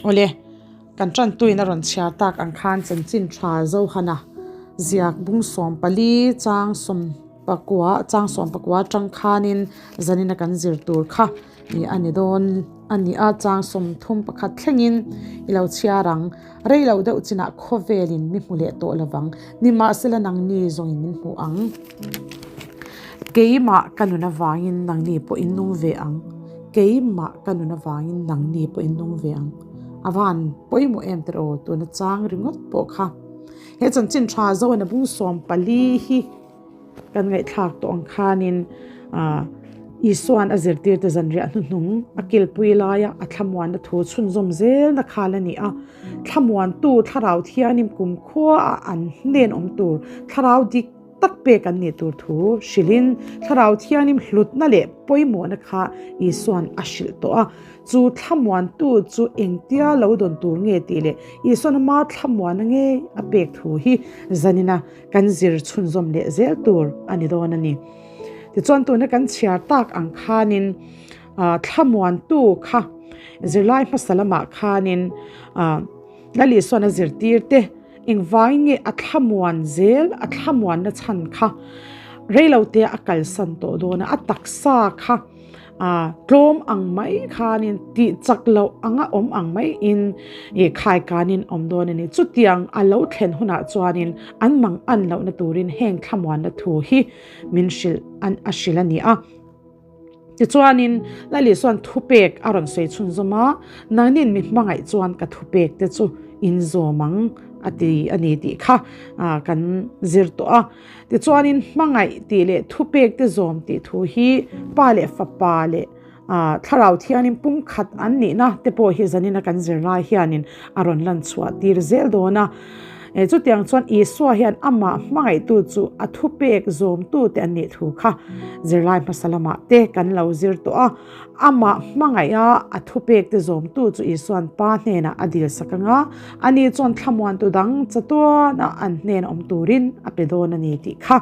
Awle, kan tantuin a rawn chhiar tak ang khan chanchin tha Zohana ziak bung 14 chang 19 chang 19 atang khanin zanina kan zir tur kha ih a ni dawn a ni a, chang 31 thlengin i lo chhiar ang. Rei lo deuh chinah khawvelin mi hmu leh tawh lovang, nimahsela nangni zawngin min hmu ang. Keimah ka nun avangin nangni pawh in nung ve ang. Keimah ka nun avangin nangni pawh in nung ve ang. A van pawimawh em teh aw tuna chang ringawt pawh kha. He chanchin tha Zoan a bung 14 hi kan ngaihthlak tawh ang khanin ah Isuan a zirtirte zanriah hnuhnung a kilpui laia a thlamuanna thu chhunzawm zelna khal a ni a. Thlamuantu thlarau thianim kumkhua ah an hnen awm tur thlarau dik tak pek an nih tur thu hrilhin Thlarau Thianghlim hlutna leh pawimawhna kha Isua'n a hrilh tawh a. Chu thlamuantu chu engtia lo dawn tur nge tih leh Isua'n ama thlamuanna ngei a pek thu hi zanina kan zir chhunzawm leh zel tur a ni dawn a ni. Tichuan tuna kan chhiar tak ang khanin thlamuantu kha zirlai hmasa lamah khanin Lal Isua'n a zirtir te, Engvangin nge a thlamuan zel, a thlamuanna chhan kha reilote a kalsan tawh dawn a, a taksa kha tlawm ang mai khanin tih chak loh anga awm ang maiin ih khaikanin awm dawn a ni. Chutiang a lo thlen hunah chuanin an mang an lohna turin heng thlamuanna thu hi min hrilh a hrilh a ni a. Tichuanin, Lali chuan thupek a rawn sawi chhunzawm a, Nangnin mi hmangaih chuan ka thupek te chu in zawm ang a ti a ni tih kha kan zir tawh a. Tichuanin, hmangaih tih leh thupek te zawm tih thu hi Pa leh Fapa leh Thlarau Thiangin pumkhat an nihna te pawh hi zanina kan zir lai hianin a rawn lan chhuah tir zel dawn a. Chutiang chuan Isua hian amah hmangaihtu chu a thupek zawmtute an nih thu kha zirlai hmasa lamah te kan lo zir tawh a. Amah hmangaiha a thupekte zawmtu chu Isua'n Pa hnenah a dilsak ang a, ani chuan thlamuantu dang chatuana an hnen awm turin a pe dawn a ni tih kha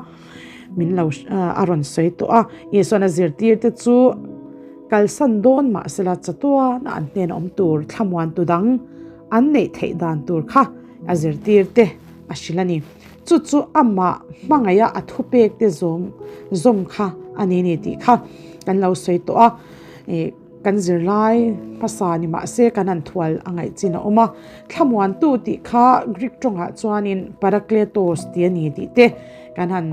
min lo a rawn sawi tawh a. Isua'n a zirtirte chu kalsan dawn mahsela chatuana an hnen awm tur thlamuantu dang an neih theih dan tur kha a zirtir te a hrilh a ni. Chu chu amah hmangaiha a thupek te zawm zawm kha a ni ni tih kha kan lo sawi tawh a. Ih kan zirlai hmasa ni mah se kan han thual a ngaih chin a awm a. Thlamuantu tih kha Greek tawngah chuanin parakletos tih a ni tih te kan han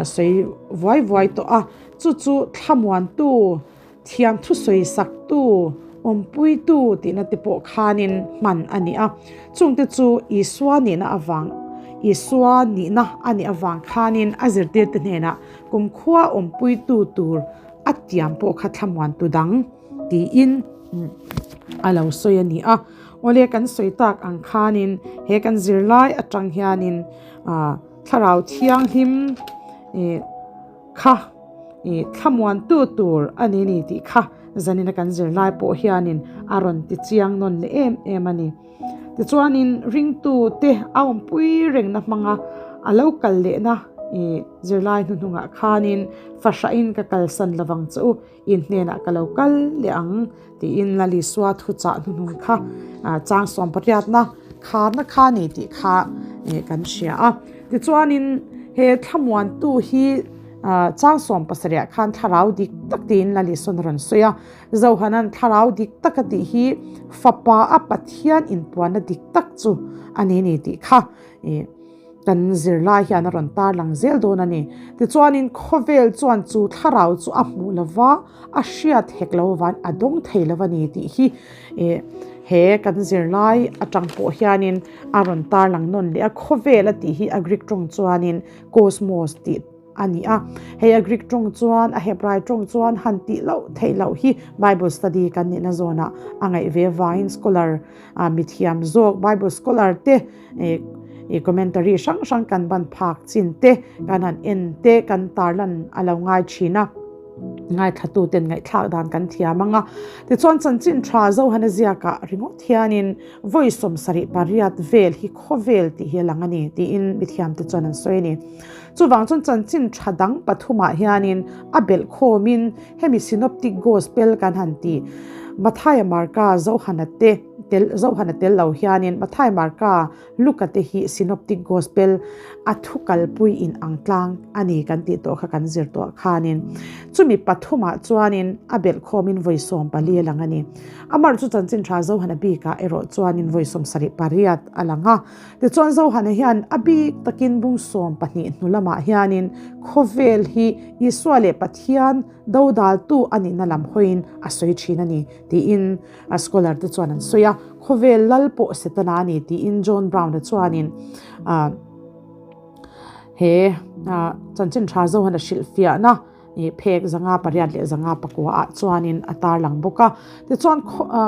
sawi vuai vuai tawh a. Chu chu thlamuantu Thiam thusawi saktu, awmpuitu tihna te pawh khanin hman a ni a. Chungte chu Isua nihna avang, Isua nihna a nih avang khanin a zirtirte hnenah kumkhua awmpuitu tur a tiam pawh kha thlamuantu dang tiin a lo sawi a ni a. Awle kan sawi tak ang khanin he kan zirlai atang hianin Thlarau Thianghlim ih Kha i thlamuantu tur a ni ni tih kha zanina kan zirlai pawh hianin a rawn ti chiang nawn leh em em a ni. Tichuanin ringtu te a awmpui rengna hmanga a lo kal lehna i zirlai hnuhnungah khanin fahrahin ka kalsan lovang che u, in hnenah ka lo kal leh ang tiin Lalisua thuchah hnuhnung kha chang 18na kharna kha a ni tih kha kan hria a. Tichuanin he thlamuantu hi chang 70ah khan thlarau dik tak tiin Lalisuan a rawn sawi a. Zohanan thlarau dik tak a tih hi fapa a Pathian inpuanna dik tak chu a ni ni tih kha Kan zirlai hian a rawn tarlang zel dawn a ni. Tichuanin khawvel chuan chu thlarau chu a hmuh lova, a hriat hek lo van a dawng thei lo a ni tih hi he kan zirlai atang pawh hianin a rawn tarlang nawn leh a. Khawvel a tih hi a Greek tawng chuanin kosmos tih a ni a. Hei a Greek tawng chuan a Hebrai tawng chuan han tih loh theih loh hi Bible study kan nihna zawnah a ngaih ve vangin scholar mithiam zawk Bible scholar te I commentary hrang hrang kan ban phak chin te kan han en te kan tarlan a lo ngai thin a, ngaithlatu ten ngaihthlak dan kan thiam ang a. Tichuan chanchin tha Zohana ziakah ringawt hianin vawi 78 vel hi khawvel tih hi a lang a ni tiin mithiam te chuan an sawi a ni. Chuvang chuan chanchin tha dang pathumah hianin a belh khawmin hemi synoptic gospel kan han tih. Mathaia Marka Zohana te tel Zohana tel lo hianin Mathai Marka Luka te hi Synoptic Gospel a thu kalpui in ang tlang a ni kan tih tawh kha kan zir tawh khanin chumi pathumah chuanin a belh khawmin vawi 14 a lang a ni. Amar chu chanchin tha Zohana bikah erawh chuanin vawi 78 a lang a. Tichuan Zohana hian a bik takin bung 12 hnu lamah hianin khawvel hi Isua leh Pathian dodaltu a nihna lam hawiin a sawi thin a ni tiin a scholar te chuan an sawi a. Khawvel lal pawh Setana a ni tiin John Brown-a chuanin he chanchin tha Zohana hrilhfiahna phek 508 leh 509 ah chuanin a tarlang bawk a. Tichuan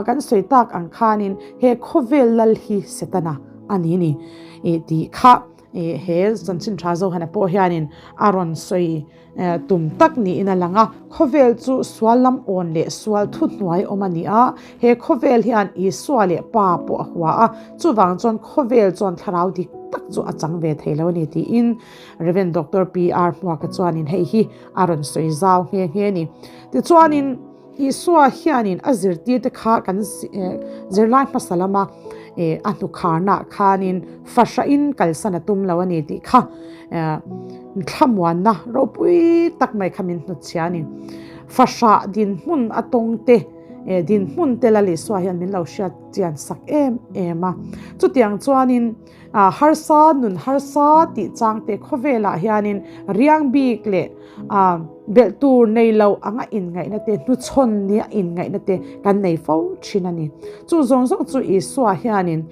kan sawi tak ang khanin he khawvel lal hi Setana a ni ni tih kha he chanchin tha Zohana pawh hianin a rawn sawi tum tak niin a lang a. Khawvel chu sual lam awn leh sual thuhnuai awm a ni a, he khawvel hian Isua leh Pa pawh a hua a, chuvang chuan khawvel chuan thlarau dik tak chu a chang ve thei lo a ni tiin Rev. Doctor PR Hmuaka chuanin hei hi a rawn sawi zau nghe nghe a ni. Tichuanin Isua hianin a zirtirte kha kan zirlai hmasa lama a hnukharnaah khanin fahrahin kalsan a tum lo a ni tih kha thlamuanna ropui tak mai kha min hnutchhia a ni. Fahrah dinhmun a tawngte dinhmun te Lal Isua hian min lo hriat chian sak em em a. Chutiang chuanin Harsa nun harsa tih changte khawvelah hianin riang bik leh belh tur nei lo anga inngaihna te, hnuchhawn nia inngaihna te kan nei fo thin a ni. Chu zawng zawng chu Isua hianin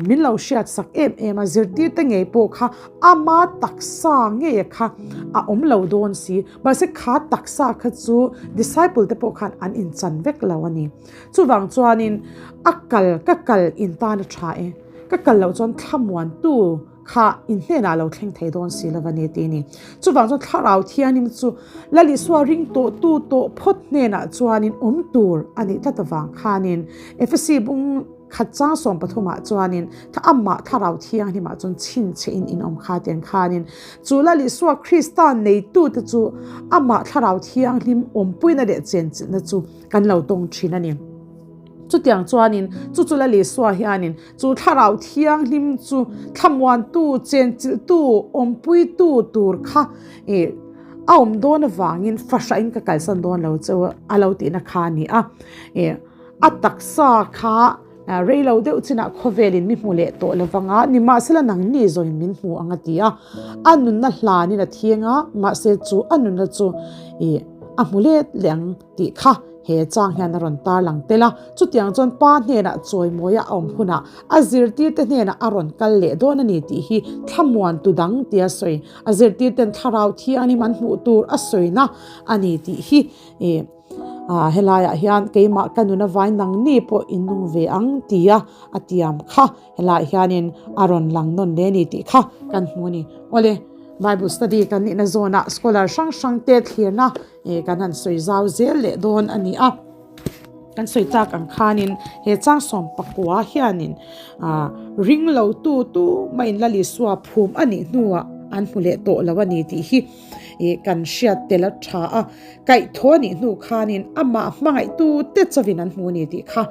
min lo hriat sak em em a, zirtirte ngei pawh kha ama taksa ngeia kha a awm lo dawn si. Mahse kha taksa kha chu disciple te pawh khan an inchan vek lo a ni. Chuvang chuanin a kal ka kal intan a tha e. Ka kal loh chuan thlamuantu kha in hnenah lo thleng thei dawn si lova ni tih a ni. Chuvang chuan thlarau thianghlim chu Lal Isua ring tawhtu tawh phawt hnenah chuanin awm tur a nih tlat avang khanin Efesi bung khat chang 13 ah chuanin amah thlarau thianghlimah chuan chhinchhiahin in awm kha tiang khanin chu Lal Isua Krista neitute chu amah thlarau thianghlim awmpuina leh chenchilhna chu kan lo tawng thin a ni. Chutiang chuanin chu chu Lal Isua hianin chu thlarau thianghlim chu thlamuantu, chenchilhtu, awmpuitu tur kha ih a awm dawn avangin fahrahin ka kalsan dawn lo chu a lo tihna kha a ni a. Ih a taksa kha rei lo deuh chinah khawvelin mi hmu leh tawh lo vang a, nimahsela nangni zawin min hmu ang a ti a. A nunna hlanin a thieng a, mahse chu a nunna chu ih a hmu let leh ang. Tih kha he chang hian a rawn tarlang tel a, chutiang chuan pa hnenah chawimawi a awm hunah a zirtirte hnenah a rawn kal leh dawn a ni tih hi thlamuantu dang tia sawi, a zirtirten thlarau thianghlim an hmuh tur a sawina a ni tih hi ih helaiah hian keimah ka nun avain nangni pawh in nung ve ang tia a tiam kha. Helaiah hianin a rawn lang nawn hle a ni tih kha kan hmu a ni. Awle, Bible study kan nihna zawnah scholar hrang hrang te thlirna kan han sawi zau zel leh dawn a ni a. Kan sawi tak ang khanin he chang 19 hianin ring lo tu tu maiin Lal Isua phum a nih hnuah an hmu leh tawh lo a ni tih hi kan hriat tel a tha a. Kaihthawh a nih hnu khanin amah hmangaihtu te chawin an hmu a ni tih kha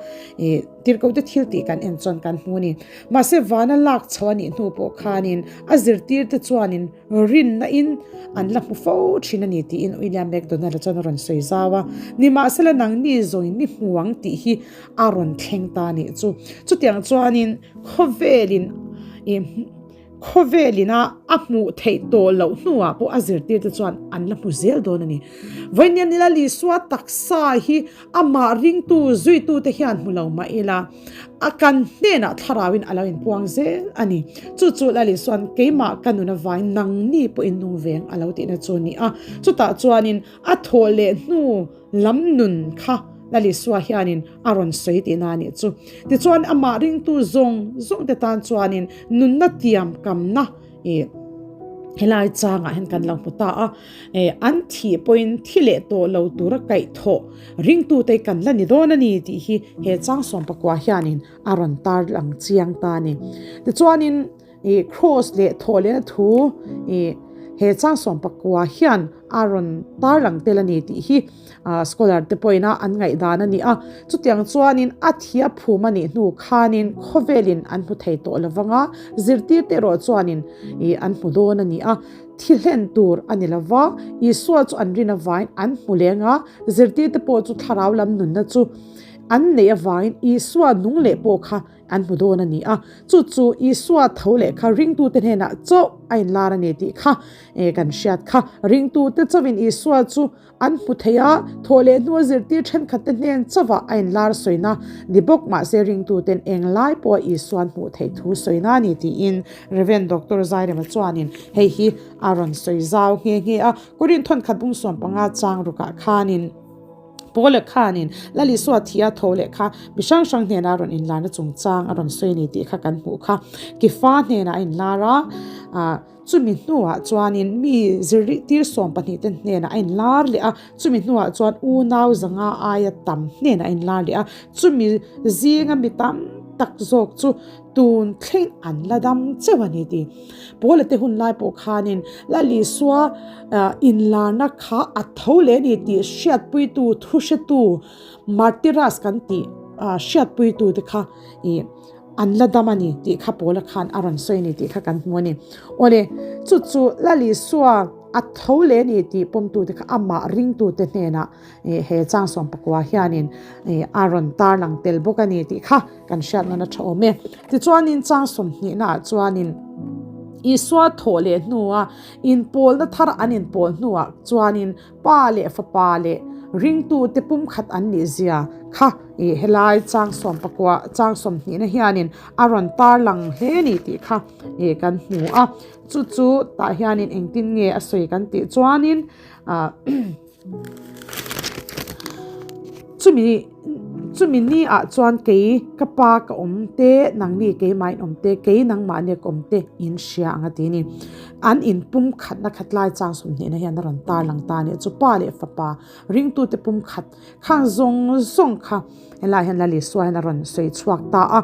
Tirhkohte thil tih kan en chuan kan hmu a ni. Mahse vana lak chho a nih hnu pawh khanin a zirtirte chuanin rinna in an la hmu fo thin a ni tiin William MacDonald-a chuan a rawn sawi zau a. Nimahsela nangni zawngin mi hmu ang tih hi a rawn thleng ta a nih chu. Chutiang chuanin khawvelin ih Khawvelin a a hmuh theih tawh loh hnuah pawh a zirtirte chuan an la hmu zel dawn a ni. Vawiin nila Isua taksa hi amah ringtu zuitute hian hmu lo mah ila, a kan hnenah thlarauin a lo inpuang zel a ni. Chu chu Lal Isua'n keimah ka nun avain nangni pawhin nung veng a lo tihna chu a ni a. Chutah chuanin a thawh leh hnu Lam nun kha Lal Isua hianin a rawn sawi tihna a nih chu. Tichuan amah ringtu zawng zawng te tan chuanin nunna tiam kamna ih helai changah hian kan lo hmu ta a. Eh an thih pawhin thi leh tawh lo tura kaihthawh ringtute kan la ni dawn a ni tih hi he chang 19 hianin a rawn tarlang chiang ta a ni. Tichuanin Ih Kraws leh thawhlehna thu ih he chang 19 hian a rawn tarlang tel a ni tih hi. Scholar te pawhin a an ngaihdan a ni a. Chutiang chuanin a thi a phum a nih hnu khanin khawvelin an hmu thei tawh lo vang a, zirtirte erawh chuanin ih an hmu dawn a ni a. Thi hlen tur a ni lo va, Isua chu an rin avangin an hmu leng a, zirtirte pawh chu thlarau lam nunna chu an neih avangin Isua nung leh pawh kha an hmu dawn a ni a. Chu chu Isua tho leh kha ringtute hnenah chauh a inlar a ni tih kha kan hriat kha. Ringtute chauhin Isua chu An hmu thei a, thawh leh hnua zirtir thenkhatte hnen chauhah a inlar sawina ni bawk mahse ringtuten eng lai pawha Isuan hmuh theih thu sawina a ni tiin Rev. Doctor Zairema chuanin hei hi a rawn sawi zau nghe nghe a. Korin thawnkhat bung 15 chang rukah khanin Paula khanin Lal Isua thi a tho leh kha mi hrang hrang hnena a rawn inlarna chungchang a rawn sawi a ni tih kha kan hmuh kha. Kifa hnenah a inlar a. Chumi hnuah chuanin mi zirtir 12 te hnenah a inlar leh a, chumi hnuah chuan unau zanga aia tam hnenah a inlar leh a, chumi zinga mi tam tak zawk chu tun thleng an la dam cheu a ni tih. Paula te hun lai pawh khanin Lal Isua inlarna kha a tho leh a ni tih hriatpuitu thuhretu martyrs kan tih hriatpuitu te kha ih An la dam a ni tih kha Paula khan a rawn sawi a ni tih kha kan hmu a ni. Awle, chu chu Lal Isua a tho leh a ni tih pawmtute kha amah ringtute hnenah he chang 14 hianin a rawn tarlang tel bawk a ni tih kha kan hriat nawn a tha awm e. Tichuanin chang sawmhnihnaah chuanin Isua thawh leh hnua inpawlna thar an inpawl hnuah chuanin Pa leh Fapa leh ringtute pumkhat an nih zia kha ih helai chang 19 chang 20 na hianin a rawn tarlang hle a ni tih kha ih kan hmu a. Chu chu tah hianin engtin nge a sawi kan tih chuanin ah chumi chumi ni ah chuan kei ka pa ka awm te nangni keimah in awm te kei nangmahni ka awm te in hria ang a ti a ni. An inpumkhatna khat lai chang 20 na hian a rawn tarlang ta a nih chu pa leh fapa ringtute pumkhat khang zawng zawng kha helai hian Lal Isua hian a rawn sawi chhuak ta a.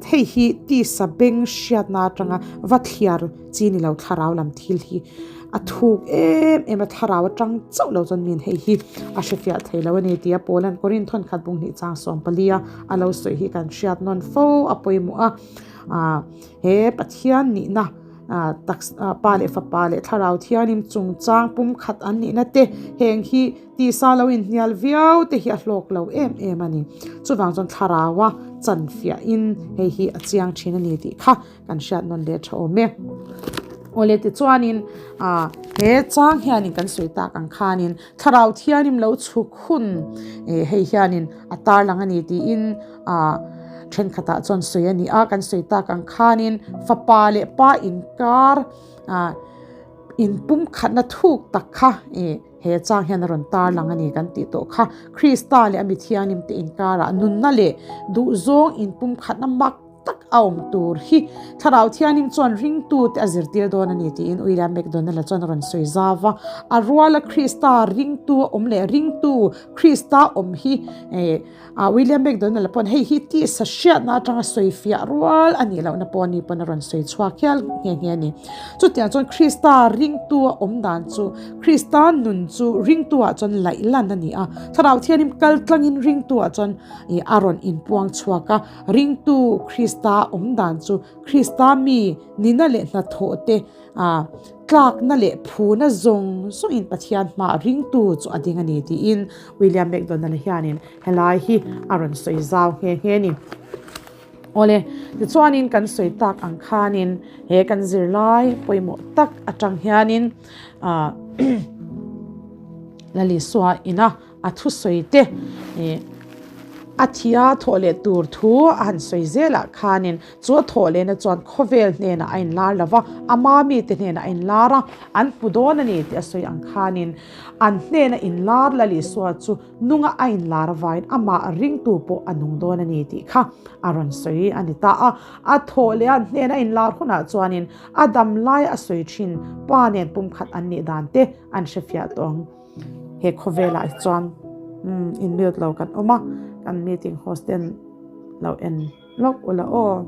Hei hi tisa beng hriatna atanga va thliar chi ni lo thlarau lam thil hi a thuk em em a thlarau atang chauh lo chuan min hei hi a hrefiah thei lo a ni tia Paula'n Korin thawnkhat bung hnih chang 14 a a lo sawi hi kan hriat nawn fo a pawimawh a. He Pathian nihna taksa Pa leh Fapa leh Thlarau Thianghlim chungchang pumkhat an nihna te heng hi tisa lo inhnial viau te hi a hlawk lo em em a ni. Chuvang chuan Thlaraua chanfiahin hei hi a chiang thin a ni tih kha kan hriat nawn leh tha awm e. Awle tichuanin he chang hianin kan sawi tak ang khanin Thlarau Thianghlim lo chhuk hun hei hianin a tarlang a ni tiin Ah, thenkhatah chuan sawi a ni a, kan sawi tak ang khanin fapa leh pa inkar ah inpumkhatna thuk tak kha ih he chang hian a rawn tarlang a ni kan tih tawh kha. Krista leh a mithianghlim te inkarah nunna leh duhzawng inpumkhatna mak tak a awm tur hi Thlarau Thianghlim chuan ringtute a zirtir dawn a ni tiin William McDonald-a chuan a rawn sawi zau va. A ruala Krista ringtu a awm leh ringtu Krista awm hi eh A William McDonald pawn hei hi tisa hriatna atanga sawi fiah rual a nih lohna pawh ni pawn a rawn sawi chhuak hial nghe nghe a ni. Chutiang chuan Krista ringtu a awm dan chu Krista nun chu ringtu ah chuan laih lan a ni a. Thlarau Thianghlim kal tlangin ringtu ah chuan ih a rawn inpuang chhuak a. Ringtu Krista awm dan chu Krista mi nina leh hnathawh te a tlakna leh phuna zawng zawngin Pathian hmaah ringtu chu a ding a ni tiin William McDonald hianin helai hi a rawn sawi zau nghe nghe a ni. Awle, tichuanin kan sawi tak ang khanin he kan zirlai pawimawh tak atang hianin ah Lal Isua ina A thusawi te ih a thia thawh leh tur thu a han sawi zelah khanin chu a thawh lehna chuan khawvel hnenah a inlar lo va, ama mite hnenah a inlar a, an hmu dawn a ni tih a sawi ang khanin an hnena inlar Lal Isua chu nunga a inlar avangin amah ringtu pawh a nung dawn a ni tih kha a rawn sawi a ni ta a. A thawh leh a an hnena inlar hunah chuanin a dam laia a sawi thin pa nen pumkhat an nih dan te an hrefiah tawh ang. He khawvelah hi chuan umm in mute lo kan awm a, kan meeting host ten lo en lawk ula aw.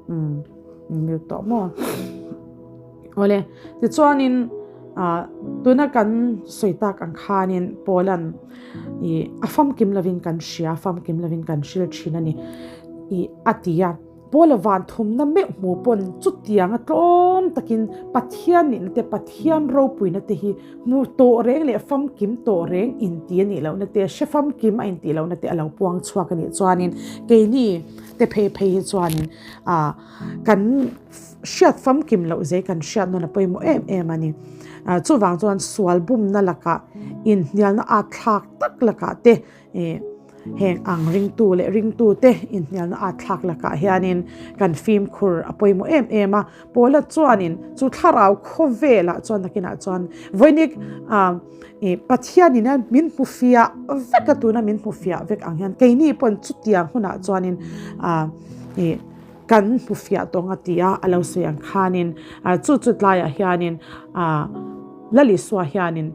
Umm in mute tawh maw? Awle tichuanin. Tuna kan sawi tak ang khanin Paula'n ih a famkim lovin kan hria, famkim lovin kan hril thin a ni ih a ti a. Paula van thumna meuh hmu pawn chutianga tlawm takin Pathian nihna te, Pathian ropuina te hi hmu tawh reng leh famkim tawh reng inti a nih lohna te, hre famkim a intih lohna te a lo puang chhuak a nih chuanin keini te phei phei hi chuanin ah kan hriat famkim loh zai kan hriat nawn a pawimawh em em a ni. Chuvang chuan sual bumna lakah inhnialna at thlak tak lakah te ih heng ang ringtu leh ringtu te inhnialna at thlak lakah hianin kan fimkhur a pawimawh em em a. Paula chuanin chu thlarau khawvelah chuan nakinah chuan vawinik ah ih Pathianin a min hmu fiah vek a tuna min hmu fiah vek ang hian keini pawn chutiang hunah chuanin ah ih Kan hmu fiah tawng a ti a, a lo sawi ang khanin chu chu tlaiah hianin Lal Isua hianin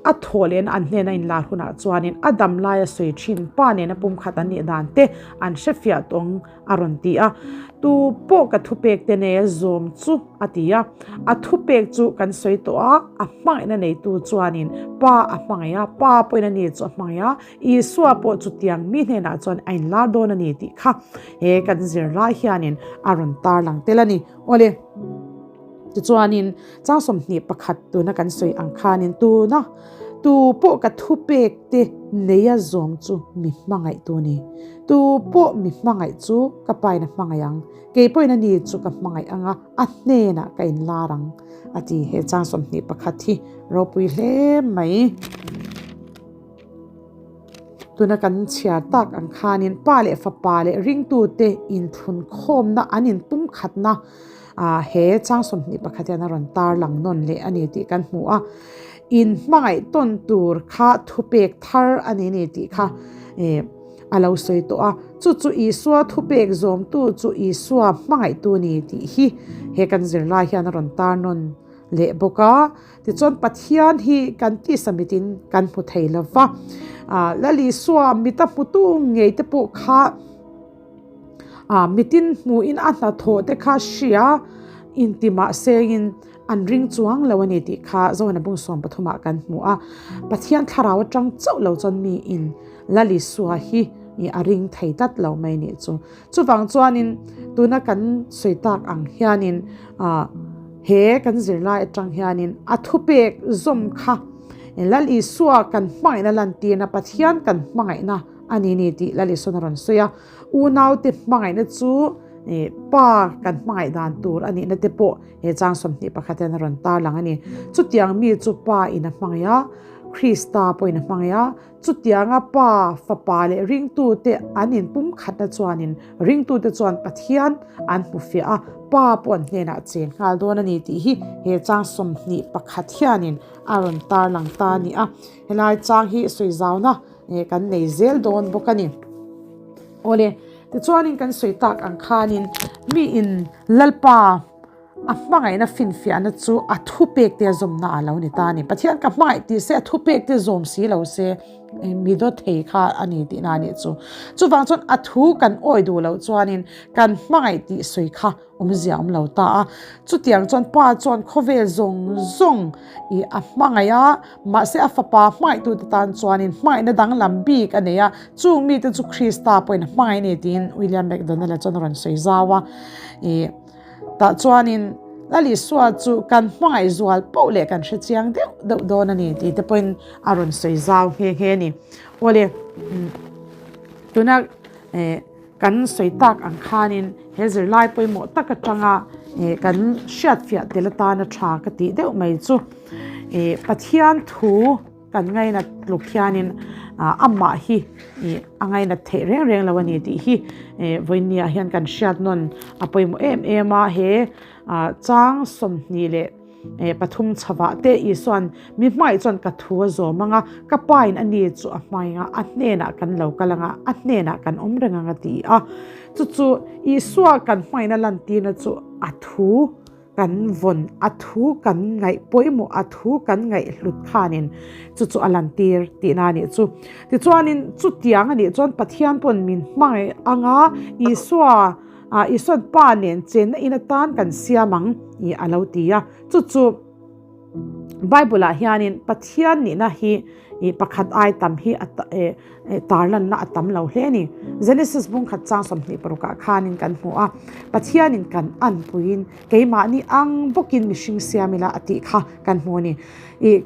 a thaw lehna an hnena inlar hunah chuanin a dam laia sawi thin pa nena pumkhat an nih dan te an hre fiah tawng a rawn ti a. Tu pawh ka thupek te nei a zawm chu a ti a, a thupek chu kan sawi tawh a, a hmangaihna neitu chuanin pa a hmangaih a, pa pawhin a ni chu a hmangaih a, Isua pawh chutiang mi hnenah chuan a inlar dawn a ni tih kha he kan zirlai hianin a rawn tarlang tel a ni. Awle, tichuanin chang 21 tuna kan sawi ang khanin tuna tu pawh ka thupek te neia zawm chu mi hmangaih tu a ni. Tu pawh mi hmangaih chu ka pain a hmangaih ang, kei pawhin a ni chu ka hmangaih ang a, a hnenah ka inlar ang a ti. He chang 21 hi ropui hle mai. Tuna kan chhiar tak ang khanin pa leh fapa leh ringtute inthlunkhawmna an inpumkhatna he chang 21 hian a rawn tarlang nawn leh a ni tih kan hmu a. Inhmangaih tawn tur kha thupek thar a ni ni tih kha a lo sawi tawh a. Chu chu Isua thupek zawmtu chu Isua hmangaihtu a ni tih hi he kan zirlai hian a rawn tar nawn leh bawk a. Tichuan Pathian hi kan tisa mitin kan hmu thei lo va, Lal Isua mita hmutu ngei te pawh kha mitin hmuhin a hnathawh te kha hria inti mah sengin an ring chuang lo a ni tih kha Zohana bung 13 ah kan hmu a. Pathian thlarau atang chauh lo chuan miin Lal Isua hi a ring thei tlat lo mai nih chu. Chuvang chuanin tuna kan sawi tak ang hianin he kan zirlai atang hianin a thupek zawm kha Lal Isua kan hmangaihna lantirna Pathian kan hmangaihna a ni ni tih Lal Isuan a rawn sawi a. Unaute hmangaihna chu Pa kan hmangaih dan tur a nihna te pawh he chang 21 hian a rawn tarlang a ni. Chutiang mi chu Pa in a hmangaih a, Krista pawhin a hmangaih a, Chutianga Pa, Fapa leh ringtute an inpumkhatna chuanin ringtute chuan Pathian an hmu fiah a, Pa pawh an hnenah cheng nghal dawn a ni tih hi he chang 21 hianin a rawn tarlang ta a ni a. Helai chang hi sawi zauna kan nei zel dawn bawk a ni. Awle, tichuanin kan sawi tak ang khanin miin Lalpa, A hmangaihna finfiahna chu a thupek te zawmna a lo ni ta a ni. Pathian ka hmangaih tih se a thupek te zawm si lo se mi dawt thei kha a ni tihna a nih chu. Chuvang chuan a thu kan awi duh loh chuanin kan hmangaih tih sawi kha awmzia awm lo ta a. Chutiang chuan Pa chuan khawvel zawng zawng i a hmangaih a, mahse a fapa hmangaihtute tan chuanin hmangaihna danglam bik a nei a, chung mite chu Krista pawhin a hmangaih a ni tiin William MacDonald-a chuan a rawn sawi zau a. I. Tah chuanin Lal Isua chu kan hmangaih zual poh leh kan hre chiang deuh deuh dawn a ni tih te pawhin a rawn sawi zau nghe nghe a ni. Awle, tuna kan sawi tak ang khanin he zirlai pawimawh tak atanga kan hriatfiah tel atana tha ka tih deuh mai chu Pathian thu Kan ngainat tluk hianin amah hi a ngainat theih reng reng lo a ni tih hi vawinia hian kan hriat nawn a pawimawh em em a. He chang 23 chhavah te Isua'n mi hmaih chuan ka thu a zawm ang a, ka pain a ni chu a hmai ang a, a hnenah kan lo kal ang a, a hnenah kan awm reng ang a ti a. Chu chu Isua kan hmaihna lantirna chu a thu Kan vawn a thu kan ngaih pawimawh a thu kan ngaih hlut khanin chu chu a lantir tihna a nih chu. Tichuanin chutiang a nih chuan Pathian pawn min hmangaih anga Isua ah Isuan Pa nen chenna in atan kan siam ang ih a lo ti a. Chu chu. Bible-ah hianin Pathian nihna hi pakhat ai tam hi tarlanna a tam lo hle a ni. Genesis bung khat chang 26 ah khanin kan hmu a, Pathianin kan anpuiin keimahni ang bawkin mihring siam ila a tih kha kan hmu a ni.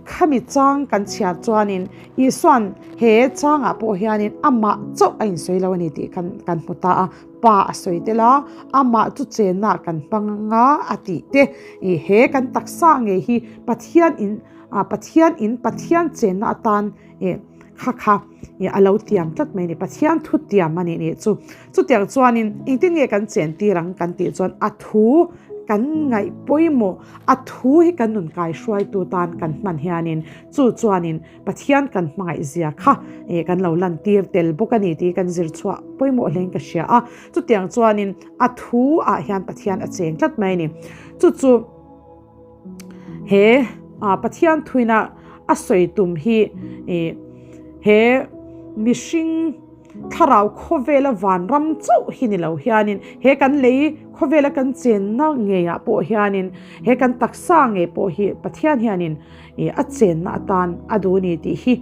Khami chang kan chhiar chuanin Isua'n he changah pawh hianin amah chauh a insawi lo a ni tih kan hmu ta a. Pa a sawi tel a, amah chu chenna kan hmang anga a tih te, i he kan taksa ngei hi Pathian in Pathian in Pathian chenna atan i kha kha i a lo tiam tlat mai a ni, Pathian thu tiam a nih nih chu. Chutiang chuanin engtin nge kan chen tir ang kan tih chuan a thu kan ngaih pawimawh, a thu hi kan nun kai hruaitu tan kan hman hianin chu chuanin Pathian kan hmangaih zia kha kan lo lantir tel bawk a ni tih kan zir chhuah pawimawh hlein ka hria a. Chutiang chuanin a thu ah hian Pathian a cheng tlat mai a ni. Chu chu he Pathian thuina a sawi tum hi he mihring thlarau khawvela vanram chauh hi ni lo hianin he kan lei khawvela kan chenna ngeiah pawh hianin he kan taksa ngei pawh hi Pathian hianin ih a chenna atan a duh a ni tih hi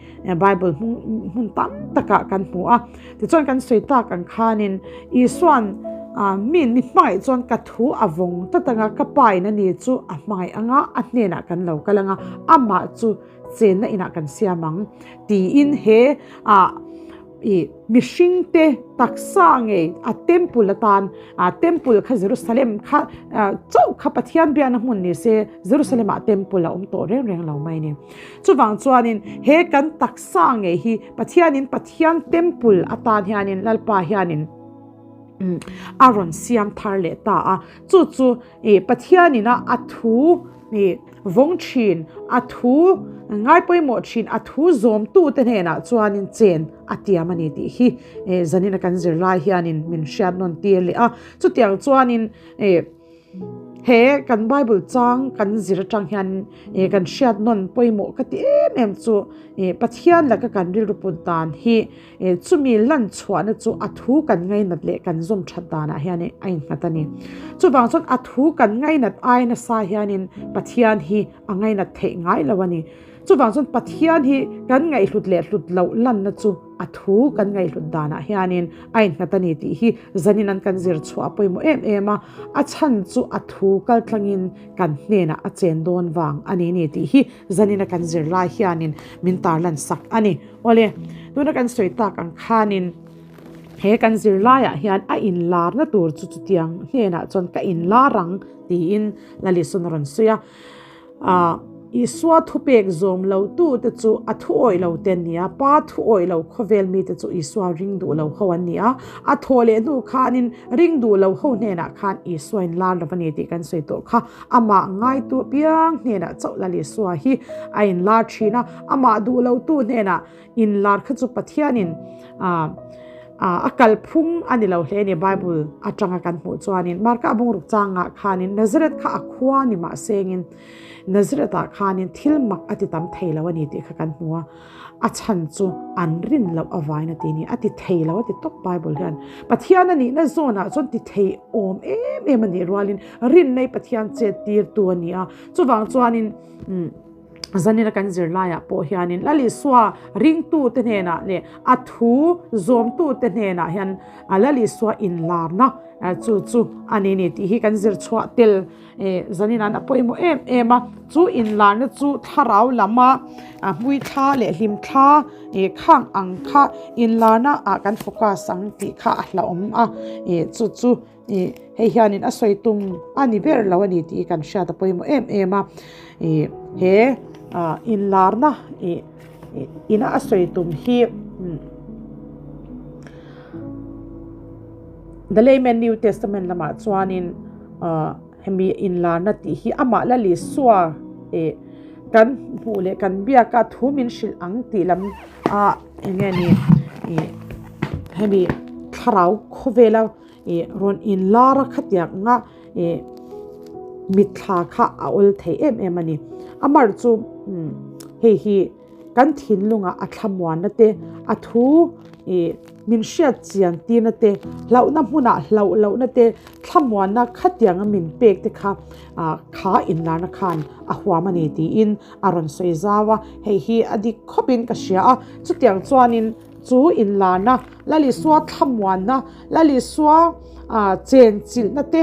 Bible hmun tam takah kan hmu a. Tichuan kan sawi tak ang khanin Isua'n mi mi hmangaih chuan ka thu a vawng tlat anga ka pa in a ni chu a hmangaih anga a hnenah kan lo kal anga amah chu chenna inah kan siam ang tiin he ah Ih mihringte taksa ngei a temple atan ah temple kha Jerusalem kha chauh kha Pathian biakna hmun ni se Jerusalem ah temple a awm tawh reng reng lo mai a ni. Chuvang chuanin he kan taksa ngei hi Pathianin Pathian temple atan hianin Lalpa hianin a rawn siam thar leh ta a, chu chu Ih Pathianin a a thu ih vawng thin, a thu ngai pawimawh thin, a thu zawmtute hnenah chuanin chen a tiam a ni tih hi ih zanina kan zirlai hianin min hriat nawn tir leh a. Chutiang chuanin ih he kan Bible chang kan zir atang hian ih kan hriat nawn pawimawh ka ti em em chu ih Pathian laka kan rilru put dan hi Chumi lan chhuahna chu a thu kan ngainat leh kan zawm that danah hian a innghat a ni. Chuvang chuan a thu kan ngainat ai nasa hianin Pathian hi a ngainat theih ngai lo a ni. Chuvang chuan Pathian hi kan ngaihhlut leh hlut loh lanna chu a thu kan ngaihhlut danah hianin a innghat a ni tih hi zanin an kan zir chhuah a pawimawh em em a. A chhan chu a thu kaltlangin kan hnenah a chen dawn vang a ni ni tih hi zanina kan zir lai hianin min tarlan sak a ni. Awle, tuna kan sawi tak ang khanin he kan zirlaiah hian a inlarna tur chu chutiang hnenah chuan ka inlar ang tiin Lalisun a rawn sawi a. Ah, Isua thupek zawm lo tute chu a thu awih lo te an ni a, Pa thu awih lo khawvel mite chu Isua ring duh lo ho an ni a. A thawh leh hnu khanin ring duh lo ho hnenah khan Isua inlar lo a ni tih kan sawi tawh kha. Amah ngaitu apiang hnenah chauh Lal Isua hi a inlar thin a, amah duh lotu hnenah inlar kha chu Pathianin a kalphung a ni lo hle a ni Bible atanga kan hmuh chuanin Marka bungruk changah khanin Nazareth kha a khua ni mah sengin Nazareth-ah khanin thil mak a ti tam thei lo a ni tih kha kan hmu a. A chhan chu an rin loh avain a ti ni. A ti thei lo a ti tawp Bible hian. Pathian a nihna zawnah chuan ti thei awm em em a nih rualin rinnei Pathian chet tirtu a ni a. Chuvang chuanin zanina kan zirlaiah pawh hianin Lal Isua ringtute hnenah leh a thu zawmtute hnenah hian Lal Isua inlarna chu chu a ni ni tih hi kan zir chhuah tel. Zanin an a pawimawh em em a, chu inlarna chu thlarau lama hmui thla leh hlim thla khang ang kha inlarna ah kan focus ang tih kha a hlauhawm a, chu chu hei hianin a sawi tum a ni ber lo a ni tih kan hriat a pawimawh em em a, he inlarna ina a sawi tum hi The Layman New Testament lamah chuanin hemi inlarna tih hi amah Lal Isua eh kan hmuh leh kan biaka thu min hrilh ang tih lam a eng nge ni ih hemi thlarau khawvela ih rawn inlar a khatiang anga ih mitthla kha a awl thei em em a ni. Amar chu hei hi. Kan thinlunga a thlamuanna te, a thu ih min hriat chian tirna te, hlauhna hmunah hlauh lohna te, thlamuanna khatianga min pek te kha kha inlarna khan a huam a ni tiin a rawn sawi zau a, hei hi a dik khawpin ka hria a, chutiang chuanin chu inlarna Lalisua thlamuanna, Lalisua chenchilhna te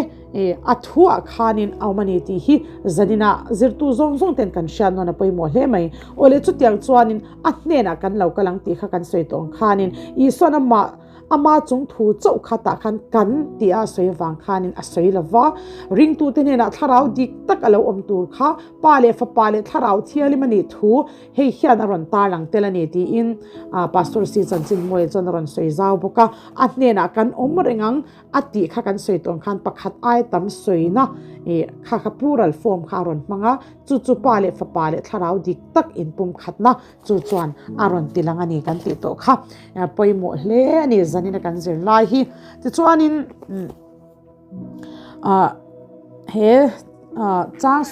a thuah khanin a awm a ni tih hi zanina zirtu zawng zawng ten kan hriat nawn a pawimawh hle mai. Awle chutiang chuanin a hnenah kan lo kal ang tih kha kan sawi tawh ang khanin Isuan amah ama chung thu chauh kha tah khan kan tih a sawi avang khanin a sawi lo va, ringtute hnenah thlarau dik tak a lo awm tur kha Pa leh Fapa leh Thlarau Thianghlim a nih thu Hei hian a rawn tarlang tel a ni tiin Pastor Si Chanchinmawia chuan a rawn sawi zau bawk a, a hnenah kan awm reng ang a tih kha kan sawi tawh ang khan pakhat ai tam sawina ih kha kha plural form kha a rawn hmang a, chu chu Pa leh Fapa leh Thlarau dik tak inpumkhatna chu chuan a rawn ti lang a ni kan tih tawh kha pawimawh hle a ni zanina kan zir lai hi. Tichuanin. Ah he ah chang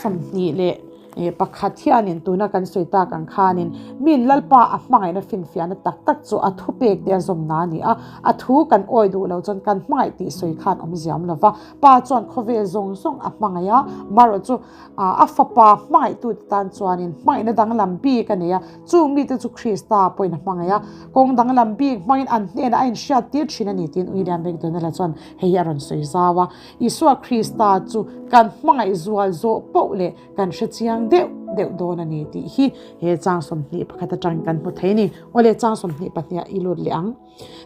21 hianin tuna kan sawi tak ang khanin min Lalpa a hmangaihna finfiahna tak tak chu a thupek te a zawmna a ni a, a thu kan awi duh loh chuan kan hmangaih tih sawi khan awm ziam lo va, Pa chuan khawvel zawng zawng a hmangaih a, marawh chu ah a fapa hmangaihtute tan chuanin hmangaihna danglam bik a nei a, chung mite chu Krista pawhin a hmangaih a, kawng danglam bik hmangin an hnenah a inhriat tir thin a ni tiin William McDonald-a chuan Hei hi a rawn sawi zau a, Isua Krista chu kan hmangaih zual zawh poh leh kan hre chiang deuh deuh dawn a ni tih hi he chang 21 atangin kan hmu thei a ni. Awle, chang 22 ah i lut leh ang.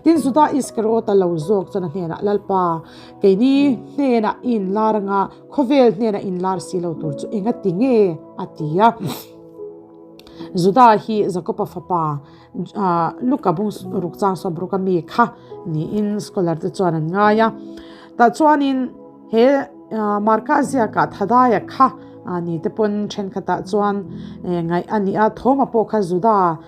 Tin, Juda Iskariota lo zawk chuan a hnenah, Lalpa, keini hnenah i inlar anga khawvel hnenah inlar si lo tur chu engati nge? a ti a. Juda hi Jakoba fapa Luka bung ruk chang sawm ruk a mi kha niin scholar te chuan an ngai a. Tah chuanin he Marka ziakah Thadaia kha ni te pawn thenkhatah chuan ngaih a ni a, Thoma pawh kha Juda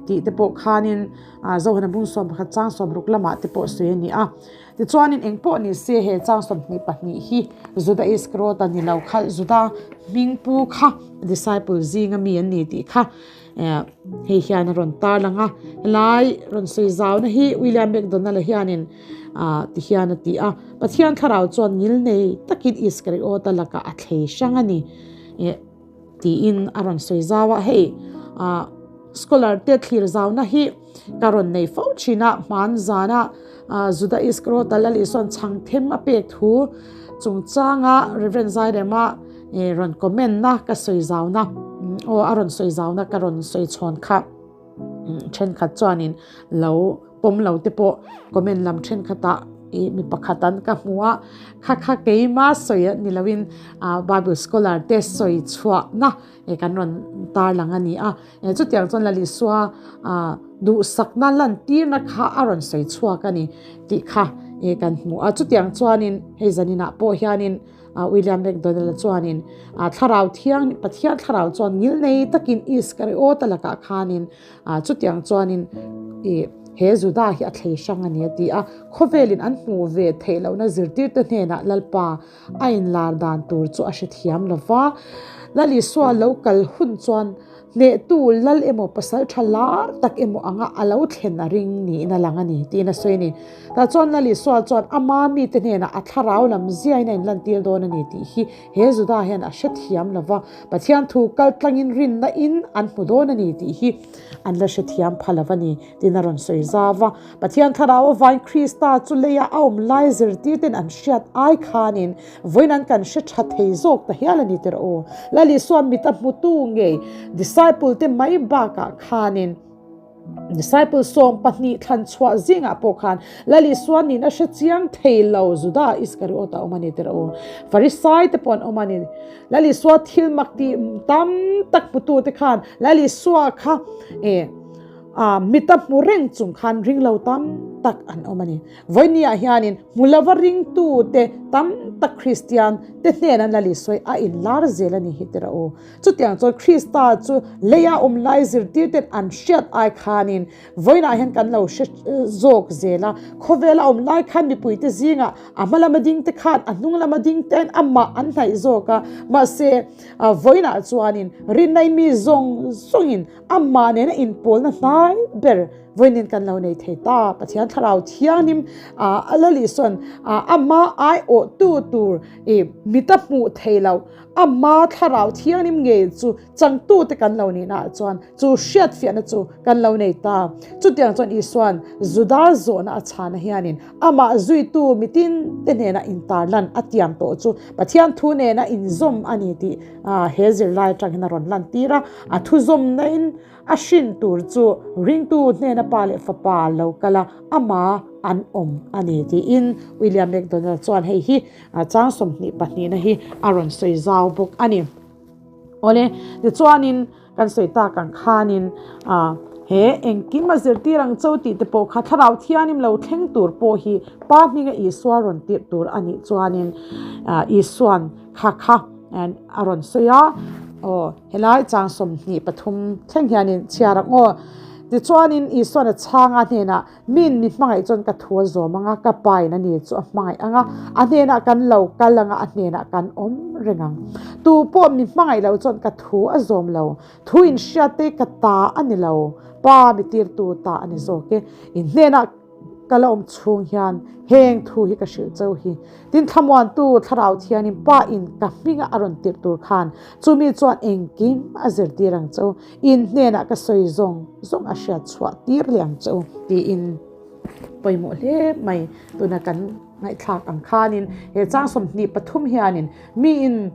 tih te pawh khanin Zohana bung 11 chang 60 lamah te pawh sawi a ni a. Tichuanin eng pawh ni se he chang 22 hi Juda Iskariota ni lo kha Juda hmingpu kha disciple zinga mi an ni tih kha Hei hian a rawn tar lang a, helai rawn sawi zauna hi William McDonald-a hianin ti hian a ti a, Pathian thlarau chuan ngilnei takin Iskariota lakah a thlei hrang a ni tiin a rawn sawi zau a, hei scholar te thlir zauna hi ka rawn nei fo thin a, hman zana Juda Iskariota Lal Isua'n chhang them a pek thu chungchanga Rev. Zairema rawn comment na ka sawi zauna aw a rawn sawi zauna ka rawn sawi chhawn kha thenkhat chuanin lo pawm lo te pawh comment lam thenkhatah ih mi pakhat an ka hmu a kha kha keima sawi a ni loin bible scholar te sawi chhuahna kan rawn tarlang a ni a chutiang chuan Lalisua duhsakna lantirna kha a rawn sawi chhuak a ni tih kha kan hmu a chutiang chuanin hei zaninah pawh hianin. William McDonald-a chuanin Thlarau Thiang, Pathian Thlarau chuan ngilnei takin Iskariota lakah khanin chutiang chuanin he Juda hi a thlei hrang a ni a ti a. Khawvelin an hmuh ve theih lohna zirtirte hnenah Lalpa a inlar dan tur chu a hrethiam lo va. Lal Isua lo kal hun chuan Hnehtu lal emaw pasal tha lar tak emaw anga a lo thlen a ring niin a lang a ni, tiin a sawi a ni. Tah chuan Lal Isua chuan ama mite hnenah a thlarau lam ziain a inlantir dawn a ni tih hi he Juda hian a hrethiam lo va, Pathian thu kal tlangin rinna in an hmu dawn a ni tih hi an la hrethiam pha lo a ni, tiin a rawn sawi zau va. Pathian thlarau avain Krista chu leia a awm lai zirtirten an hriat ai khanin Vawiin an kan hre tha thei zawk ta hial a ni tirh aw. Lal Isua mit a hmutu ngei disciple te mai bakah khanin disciple 12 thlan chhuah zingah pawh khan Lal Isua nin a hre chiang thei lo Juda Iskariot a awm a ni tirh aw. Farisai te pawh an awm a ni. Lal Isua thil mak tih tam tak hmutu te khan Lal Isua kha e mit a hmu reng chung khan ring lo tam. tak an awm a ni. Vawinia hianin hmu lova ringtute tam tak Kristian te hnena Lal Isua a inlar zel a ni hi tirh a u. Chutiang chuan Krista chu leia awm lai zirtirten an hriat ai khanin vawiinah hian kan lo hre zawk zel a. Khawvela awm lai khan mipuite zingah a hma lama dingte khan a hnung lama dingte'n amah an hnaih zawk a. Mahse, vawiinah chuanin rinna in mi zawng zawngin amah nena inpawlna hnai ber Vawiin kan lo nei thei ta. Pathian Thlarau Thianghlim a Lal Isua'n ama aiawhtu tur i mita hmuh thei lo, ama Thlarau Thianghlim ngei chu changtute kan lo nihnaah chuan chu hriatfiahna chu kan lo nei ta. Chutiang chuan Isua'n Juda zawhna a chhana hianin amah zuitu mitin te hnena intarlan a tiam tawh chu Pathian thu nena inzawm a ni tih he zirlai atang hian a rawn lantir a, a thuzawmna-in A hrin tur chu ringtu hnena pa leh fapa lo kal a, ama an awm a ni tiin William McDonald chuan hei hi chang 22 pahnihna hi a rawn sawi zau bawk a ni. Awle, tichuanin kan sawi tak ang khanin he engkim a zirtir ang cho tih te pawh kha Thlarau Thianim lo thleng tur pawh hi Pa hminga Isua rawn tirh tur a nih chuanin Isuan kha kha a rawn sawi a, aw. Helai chang 23 thleng hianin chhiar ang aw. Tichuanin Isuan a chhang a hnenah, Min mi hmangaih chuan ka thu a zawm ang a, ka pain a ni chu a hmangaih ang a, a hnenah kan lo kal ang a, a hnenah kan awm reng ang. Tu pawh mi hmangaih lo chuan ka thu a zawm lo, thu inhriat te ka ta a ni lo, Pa mi tirtu ta a ni zawk e. In hnenah Ka la awm chhung hian heng thu hi ka hrilh cheu hi. Tin, thlamuantu Thlarau Thianin Pa in ka hminga a rawn tirh tur khan chumi chuan engkim a zirtir ang cheu, in hnenah ka sawi zawng zawng a hriat chhuah tir leh ang cheu tiin pawimawh hle mai. Tuna kan ngaihthlak ang khanin he chang 23 hianin miin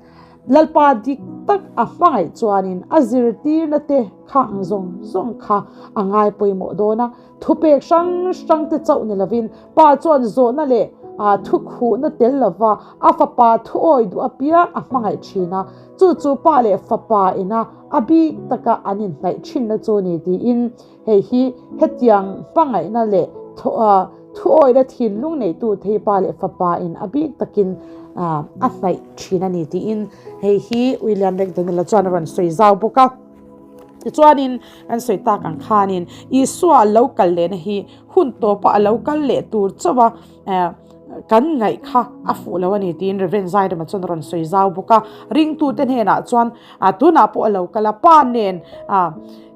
Lalpa dik tak a hmangaih chuanin a zirtirna te kha ang zawng zawng kha a ngai pawimawh dawn a. Thupek hrang hrang te chauh ni lovin Pa chuan zawhna leh thukhuhna tel lova a fapa thuawi duh apiang a hmangaih thin a, chu chu Pa leh Fapa ina a bik taka an inhnaih thinna chu ni tiin hei hi hetiang hmangaihna leh thuawina thinlung neitu te hi Pa leh Fapa in a bik takin a hnaih thin a ni tiin hei hi William McDonald-a chuan a rawn sawi zau bawk a. Tichuanin an sawi tak ang khanin Isua a lo kal lehna hi hun tawpa a lo kal leh tur chauh a eh kan ngaih kha a fuh lo a ni tiin Rev Zairema chuan a rawn sawi zau bawk a. Ringtute hnenah chuan ah tunah pawh a lo kal a, pa nen ah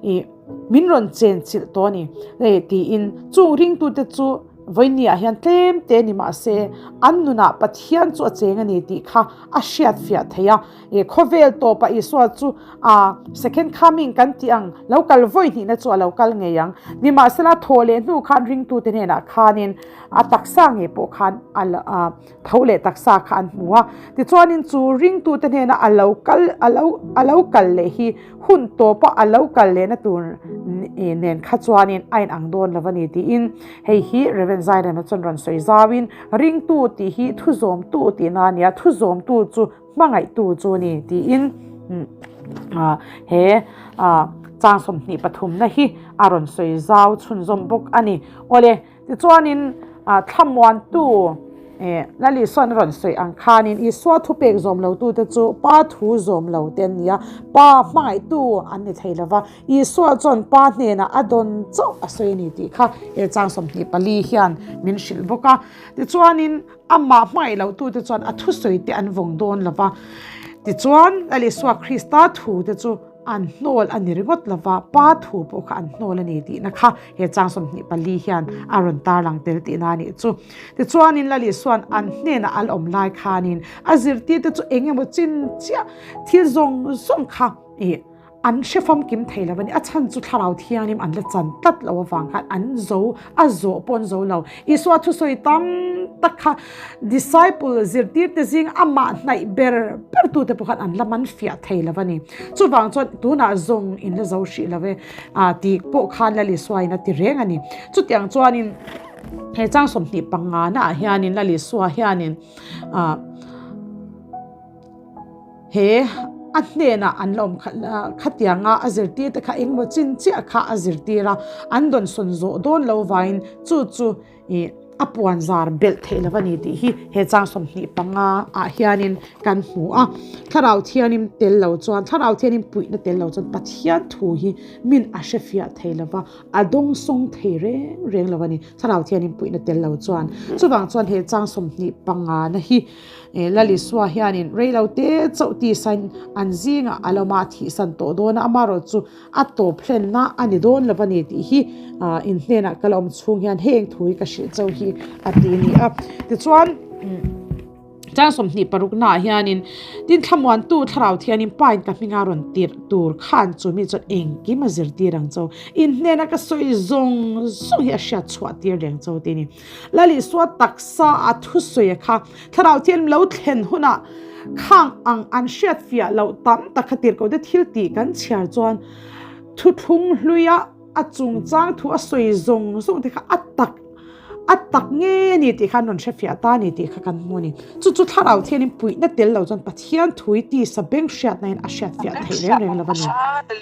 ih min rawn chenchilh tawh a ni eh tiin chung ringtute chu Vawinia hian tlem te ni mah se an nunah Pathian chu a cheng a ni tih kha a hriatfiah theih a. E khawvel tawpah Isua chu a second coming kan tih ang lo kal vawi hnihna chu a lo kal ngei ang. Nimahsela thaw leh hnu khan ringtute hnenah khanin a taksa ngei pawh khan a tho leh taksa kha an hmu a. Tichuanin chu ringtute hnena a lo kal a lo a lo kal leh hi hun tawpa a lo kal lehna tur nen kha chuanin a inang dawn lo a ni tiin hei hi Rev. Zairema chuan rawn sawi zauin ringtu tih hi thuzawmtu tihna a ni a, thuzawmtu chu hmangaihtu chu a ni tiin he chang 23 na hi a rawn sawi zau chhunzawm bawk a ni. Awle tichuanin thlamuantu Lal Isua'n a rawn sawi ang khanin Isua thupek zawm lotute chu Pa thu zawm lo te an ni a, Pa hmangaihtu an ni thei lova, Isua chuan Pa hnenah a dawn chauh a sawi a ni tih kha he chang 24 hian min hrilh bawk a. Tichuanin Amah hmangaih lohtute chuan a thusawite an vawng dawn lo va. Tichuan, Lal Isua Krista thute chu an hnawl a ni ringawt lo va, Pa thu pawh kha an hnawl a ni tihna kha he chang 24 hian a rawn tarlang tel tihna a nih chu. Tichuanin Lal Isua'n an hnenah a la awm lai khanin a zirtirte chu eng emaw chin chiah thil zawng zawng kha ih An hre famkim thei lo a ni. A chhan chu Thlarau Thianghlim an la chan tlat lo avang khan an zo, a zawh pawh an zo lo. Isua thusawi tam tak kha disciple zirtirte zing amah hnaih ber ber tute pawh khan an la man fiah thei lo a ni. Chuvang chuan tunah zawng in la zo hrih lo e tih pawh khan Lal Isua in a ti reng a ni. Chutiang chuanin he chang 25 naah hianin Lal Isua hianin he. A hnenah an la awm khat khatianga a zirtir te kha engemaw chin chiah kha a zirtir a, an dawnsawn zawh dawn lo vangin chu chu ih a puan zar belh theih lo a ni tih hi he chang 25 ah hianin kan hmu a. Thlarau Thianim tel lo chuan Thlarau Thianim puihna tel lo chuan Pathian thu hi min a hrefiah thei lo va, a dawngsawng thei reng reng lo a ni Thlarau Thianim puihna tel lo chuan. Chuvang chuan he chang 25 na hi Lalisua hianin reilo te chauh tisain an zingah a lawm a, a thihsan tawh dawn a, amaherawhchu a tawp hlenna a ni dawn lo a ni tih hi in hnenah ka la awm chhung hian heng thu hi ka hrilh chauh hi a ti a ni a. Tichuan, chang 26 naah hianin tin thlamuantu thlarau thianin pa in ka hminga rawn tirh tur khan chu mi chuan engkim a zirtir ang chauh, in hnena ka sawi zawng zawng hi a hriat chhuah tir reng chauh tih a ni. Lalisua taksa a thusawi a kha Thlarau Thian lo thlen hunah khang ang an hriat fiah loh tam tak kha tirhkoh te thil tih kan chhiar chuan thuthlung hluia a chungchang thu a sawi zawng zawng te kha a tak a tak nge a ni tih kha an rawn hre fiah ta a ni tih kha kan hmu a ni. Chu chu Thlarau Thianin puihna tel lo chuan Pathian thui tisa beng hriatnain a hriat fiah theih reng reng lo a ni.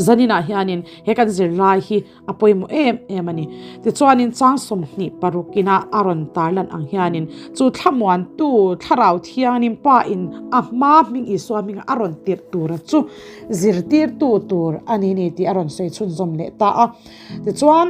Zaninah hianin he kan zirlai hi a pawimawh em em a ni. Tichuanin chang 26 ina a rawn tarlan ang hianin chu thlamuantu Thlarau Thiangin Pa in a hma hming Isua hminga a rawn tirh tura chu zirtirtu tur a ni ni tih a rawn sawi chhunzawm leh ta a. Tichuan.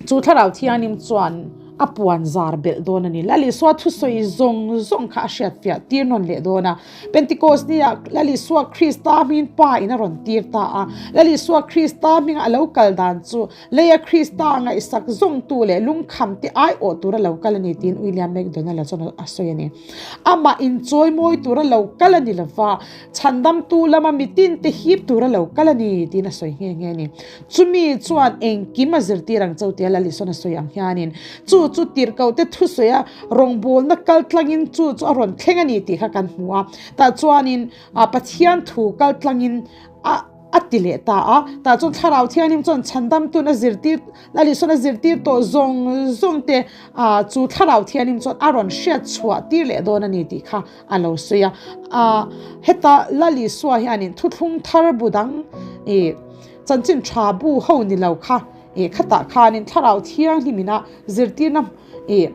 Chu Thlarau Thianghlim chuan a puan zar belh dawn a ni. Lal Isua thusawi zawng zawng kha a hriatfiah tir nawn leh dawn a. Pentecost nia Lal Isua Krista hmingin Pa in a rawn tir ta a. Lal Isua Krista hminga a lo kal dan chu leia Krista ngaihsak zawngtu leh lungkham te aiawh tura lo kal a ni tiin William MacDonald-a chuan a sawi a ni. Amah inchawimawi tura lo kal a ni lova, chhandamtu lama mitin te hip tura lo kal a ni tiin a sawi nghe nghe a ni. Chumi chuan engkim a zirtir ang cho tia Lalisona sawi ang hianin chu chu tirhkohte thusawi a rawngbawlna kal tlangin chu chu a rawn thleng a ni tih kha kan hmu a. Tah chuanin Pathian thu kal tlangin a a ti leh ta a. Tah chuan Thlarau Thianghlim chuan chhandamtun a zirtir Lalisona zirtir tawh zawng zawng te chu Thlarau Thianghlim chuan a rawn hriat chhuah tir leh dawn a ni tih kha a lo sawi a. Heta Lalisua hianin thuthlung thar bu dang ih Chanchin tha bu ho ni lo kha ih khatah khanin Thlarau Thianghlim ina zirtirna ih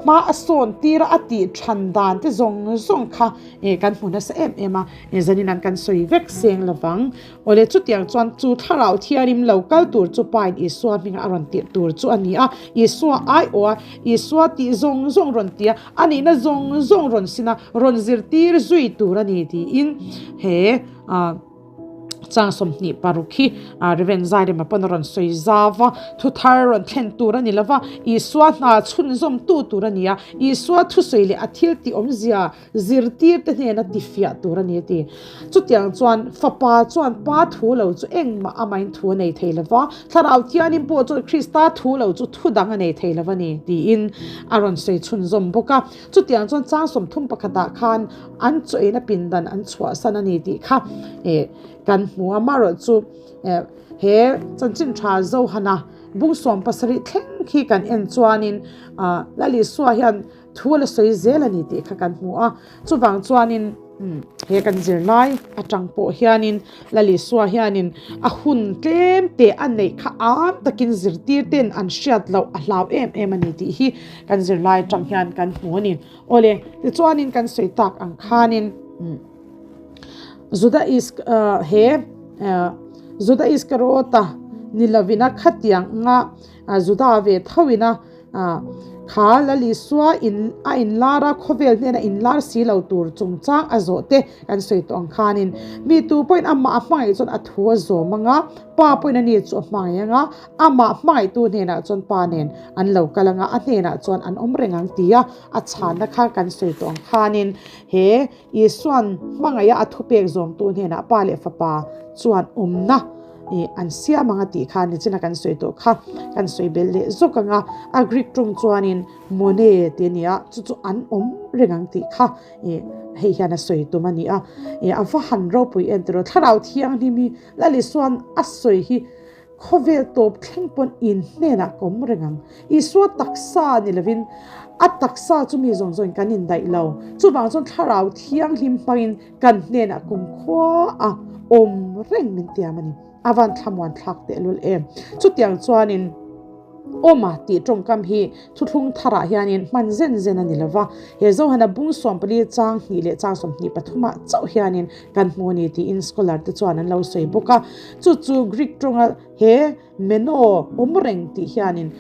hma a sawn tir a a tih than dan te zawng zawng kha ih kan hmu nasa em em a, ih zanin an kan sawi vek seng lovang. Awle chutiang chuan chu Thlarau Thianghlim lo kal tur chu Pain Isua hminga a rawn tirh tur chu a ni a, Isua aiawh a, Isua tih zawng zawng rawn ti a, a nihna zawng zawng rawn sin a, rawn zirtir zui tur a ni tiin he ah. Chang 26 hi Rev. Zairema pawn a rawn sawi zau va, thu thar rawn thlen tur a ni lo va, Isua hna chhunzawmtu tur a ni a, Isua thusawi leh a thil tih awmzia zirtir te hnena tifiah tur a ni a ti. Chutiang chuan Fapa chuan Pa thu lo chu engmah amahin thu a nei thei lo va, Thlarau Thianin pawh chuan Krista thu lo chu thu dang a nei thei lo a ni tiin a rawn sawi chhunzawm bawk a. Chutiang chuan chang 31 ah khan an chaw-in a pindan an chhuahsan a ni tih kha eh kan hmu a, amaherawh chu eh he chanchin tha Johana bung 70 thleng khi kan en chuanin ah Lal Isua hian thu a la sawi zel a ni tih kha kan hmu a, chuvang chuanin he kan zirlai atang pawh hianin Lal Isua hianin a hun tlem te a neih kha am takin zirtir ten an hriat loh a hlau em em a ni tih hi kan zirlai atang hian kan hmu a ni. Awle, tichuanin kan sawi tak ang khanin Juda Isk he Juda Iskariota ni lovina khatiang anga Juda ve thoina kha Lal Isua in a inlar a, khawvel hnena inlar si lo tur chungchang a zawh te kan sawi tawh ang khanin mi tu pawhin amah a hmangaih chuan a thu a zawm anga, pa pawhin ani chu a hmangaih anga, Amah hmangaihtu hnenah chuan Pa nen an lo kal anga, a hnenah chuan an awm reng ang tia a chhanna kha kan sawi tawh ang khanin he Isua'n hmangaiha a thupek zawmtu hnenah Pa leh Fapa chuan awmna ih an siam ang a tih kha nichina kan sawi tawh kha kan sawi belh leh zawk ang a, a Greek tawng chuanin mone tih a ni a, chu chu an awm reng ang tih kha ih hei hian a sawi tum a ni a, ih a va han ropui en tiraw Thlarau Thianghlim hi Lal Isua'n a sawi hi Khawvel tawp thleng pawn in hnenah ka awm reng ang. Isua taksa ni lovin. A taksa chu mi zawng zawngin kan indaih lo. Chuvang chuan Thlarau Thianghlim hmangin kan hnenah kumkhua a awm reng min tiam a ni. A van thlamuan thlak tehlul em. Chutiang chuanin Awma tih tawngkam hi thuthlung tharah hianin hman zen zen a ni lo va, he Zohana bung 14 chang hnih leh chang 23 ah chauh hianin kan hmu a ni tiin scholar te chuan an lo sawi bawk a. Chu chu Greek tawnga he Meno awm reng tih hianin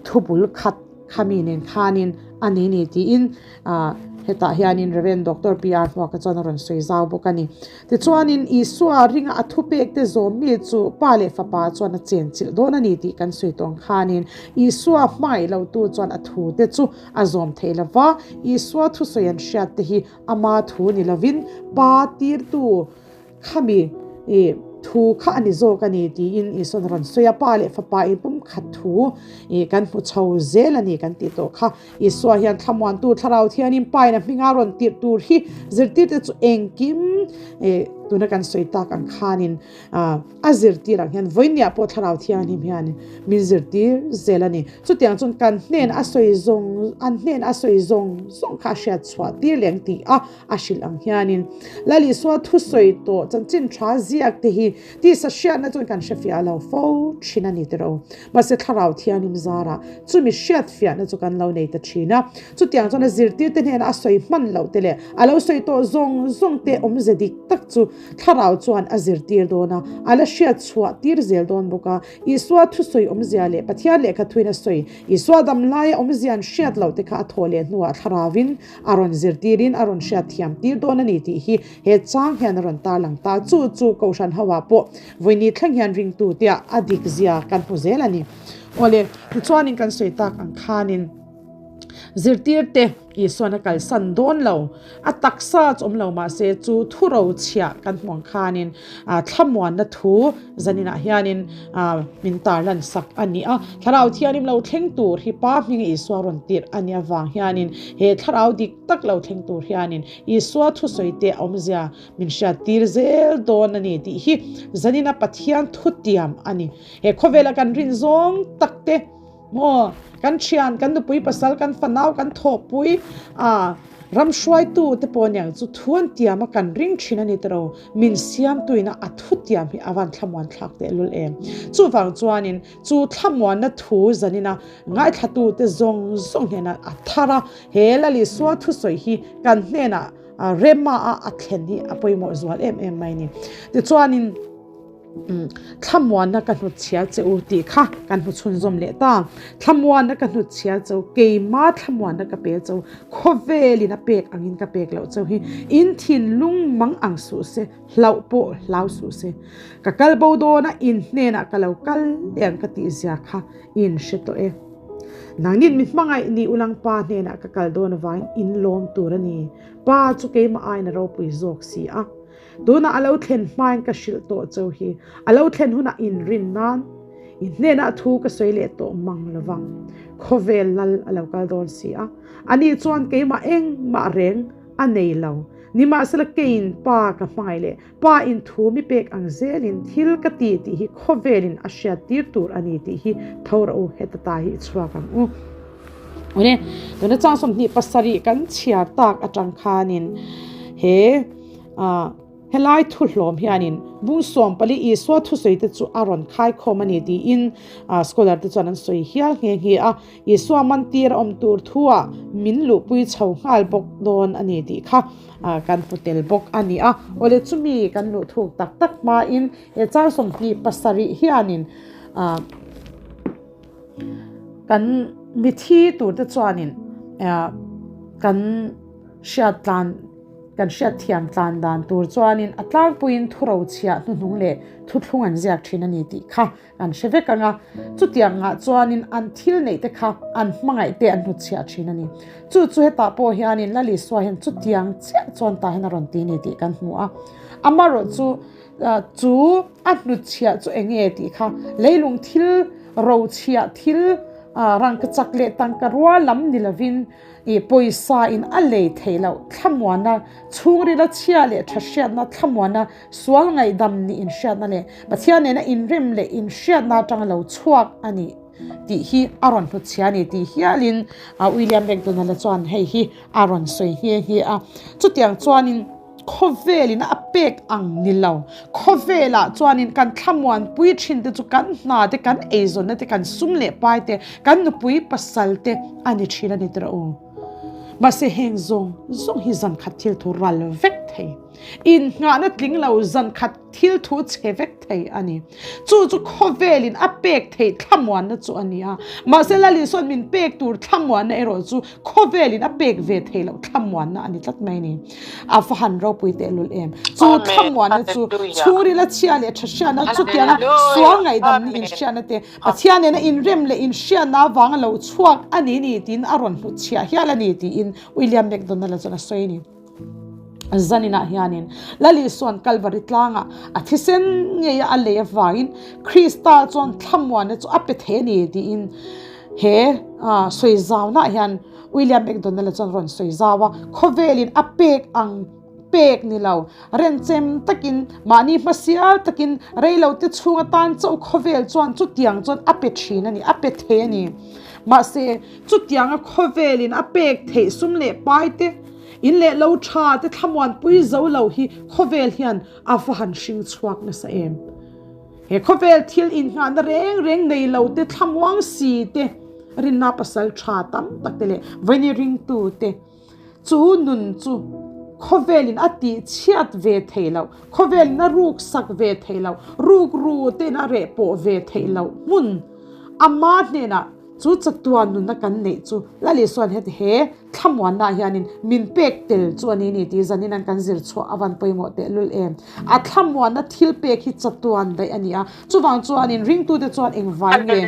thubul khat khami nen khanin a ni ni tiin hetah hianin Rev. Doctor PR Hmuaka chuan a rawn sawi zau bawk a ni. Tichuanin Isua ringa a thupek te zawm mi chu Pa leh Fapa chuan a chenchilh dawn a ni tih kan sawi tawng khanin Isua hmangaih lotu chuan a thu te chu a zawm thei lo va, Isua thusawi an hriat te hi ama thu ni lovin Pa tirtu Khami i thu kha a ni zawk a ni tiin Isua'n a rawn sawi a, Pa leh Fapa in pumkhat thu i kan hmu chho zel a ni kan tih tawh kha. Isua hian thlamuantu Thlarau Thianin Pa in a hminga rawn tirh tur hi zirtirte chu engkim i tuna kan sawi tak ang khanin a zirtir ang hian vawinia pawh Thlarau Thianghlim hian min zirtir zel a ni. Chutiang chuan kan hnen a sawi zawng an hnen a sawi zawng zawng kha a hriat chhuah tir leh ang tih a A hrilh ang hianin Lal Isua thusawi tawh chanchin tha ziak te hi tisa hriatna chuan kan hrefiah lo fo thin a ni tiro. Mahse Thlarau Thianghlim zarah chumi hriatfiahna chu kan lo nei ta thin a. Chutiang chuan a zirtirte hnenah a sawi hman loh te leh a lo sawi tawh zawng zawng te awmze dik tak chu Thlarau chuan a zirtir dawn a, a la hriat chhuah tir zel dawn bawk a. Isua thusawi awmzia leh Pathian lehkha thuin a sawi Isua dam laia awmzia an hriat loh te kha a thawh leh hnuah Thlarauvin A rawn zirtirin a rawn hriat thiam tir dawn a ni tih hi he chang hian a rawn tarlang ta. Chu chu Kohhran ho ah pawh vawiini thleng hian ringtu tia a dik zia kan hmu zel a ni. Awle, tichuanin kan sawi tak ang khanin zirtir te Isuan a kalsan dawn lo, a taksa chu awm lo mahse chu thuro chhiah kan hmu ang khanin thlamuanna thu Zaninah hianin min tarlan sak a ni a, Thlarau Thianghlim lo thleng tur hi Pa hminga Isua rawn tirh a nih avang hianin he Thlarau dik tak lo thleng tur hianin Isua thusawi te awmzia min hriat tir zel dawn a ni tih hi zanina Pathian thutiam a ni. He khawvela kan rin zawng tak te Maw, kan thian, kan nupui pasal, kan fanau, kan thawhpui, ah, ram hruaitu te pawh aniang chu thu an tiam a kan ring thin a ni tiro, min siamtuin a a thu tiam hi a van thlamuan thlak tehlul em. Chuvang chuanin chu thlamuanna thu zanina ngaithlatu te zawng zawng hnenah a thar a, he Lal Isua thusawi hi kan hnenah rema a a thlen hi a pawimawh zual em em mai a ni. Tichuanin. Thlamuanna ka hnutchhia che u tih kha kan hmu chhunzawm leh ta. Thlamuanna ka hnutchhia che u, keima thlamuanna ka pe che u, khawvelin a pek angin ka pek loh che u hi in thinlung mang ang suh se, hlauh pawh hlau suh se. Ka kal bo dawn a, in hnenah ka lo kal leh ang ka tih zia kha in hre tawh e. Nangnin mi hmangaih ni ulang Pa hnenah ka kal dawn avangin in lawm tur a ni. Pa chu keimah aiin a ropui zawk si a. Tunah a lo thlen hmain ka hrilh tawh cheu hi, a lo thlen hunah inrin nan i hnenah thu ka sawi leh tawh mang lo vang. Khawvel lal a lo kal dawn si a, ani chuan keimah engmah reng a nei lo. Nimahsela keiin Pa ka hmangaih leh Pa in thu mi pek ang zelin thil ka ti tih hi khawvelin a hriat tir tur a ni tih hi tho rawh u, heta ta hi i chhuak ang u. Awle, tuna chang 27 kan chhiar tak atang khanin he Helai thuhlawm hianin bung 14 Isua thusawi te chu a rawn khaikhawm a ni tiin scholar te chuan an sawi hial nghe nghe a. Isua mantir a awm tur thuah min luhpui chho nghal bawk dawn a ni tih kha kan hmu tel bawk a ni a. Awle chumi kan luh thuk tak tak hmain he chang 27 hianin kan mithi tur te chuanin kan hriat tlan Kan hriatthiam tlan dan tur chuanin a tlangpuiin thurochhiah hnuhnung leh thuthlung an ziak thin a ni tih kha kan hre vek ang a. Chutiangah chuanin an thil neih te kha an hmangaih te an hnutchhiah thin a ni. Chu chu hetah pawh hianin Lal Isua hian chutiang chiah chuan tah hian a rawn ti a ni tih kan hmu a. Amaherawh chu chu a hnutchhiah chu eng nge tih kha leilung thil rochhiah thil rangkachak leh tangka rua lam ni lovin, I pawisa in a lei theih loh thlamuanna, chhungrila chhia leh tha hriatna thlamuanna, sual ngaihdam nih inhriatna leh Pathian nena inrem leh inhriatna atanga lo chhuak a ni. tih hi a rawn hnutchhia a ni tih hialin William McDonald-a chuan hei hi a rawn sawi nghe nghe a. Chutiang chuanin khawvelin a pek ang ni lo. Khawvelah chuanin kan thlamuanpui thin te chu kan hna te, kan eizawnna te, kan sum leh pai te, kan nupui pasal te a ni thin a ni tirh u. Mahse heng zawng zawng hi zankhat thil thu ral vek thei. Innghahna tling lo zankhat thil thu chhe vek thei a ni. Chu chu khawvelin a pek theih thlamuanna chu a ni a. Mahse Lal Isua'n min pek tur thlamuanna erawh chu khawvelin a pek ve theih loh thlamuanna a ni tlat mai a ni. A va han ropui tehlul em! Chu thlamuanna chu chhungrila chhia leh tha hriatna chutianga sual ngaihdam ni inhriatna te, Pathian nena inrem leh inhriatna avanga lo chhuak a ni ni tiin a rawn hnutchhiah hial a ni tiin William McDonald-a chuan a sawi a ni. Zaninah hianin Lal Isua'n Kalvari tlangah a thisen ngeia a lei avangin Krista chuan thlamuanna chu a pe thei a ni tiin he sawi zaunaah hian William McDonald-a chuan rawn sawi zau a, khawvelin a pek ang pek ni lo, renchem takin mahni hmasial takin reilote chhung atan chauh khawvel chuan chutiang chuan a pe thin a ni, a pe thei a ni. Mahse, chutianga khawvelin a pek theih sum leh pai te, In leh lo tha te thlamuanpui zo lo hi khawvel hian a va han hring chhuak nasa em? He khawvel thil innghahna reng reng nei lo te thlamuang si te, rinna pasal tha tam tak te leh vaini ringtu te chu nun chu khawvelin a tih chhiat ve thei loh, khawvelin a ruk sak ve thei loh, rukru tein a reh pawh ve theih loh hmun ama hnenah chu chatuan nunna kan neih chu Lal Isua'n heti he Thlamuanna hianin min pek tel chu a ni ni tih zanin an kan zir chhuah a van pawimawh tehlul em. A thlamuanna thil pek hi chatuan daih a ni a, chuvang chuanin ringtute chuan engvai nge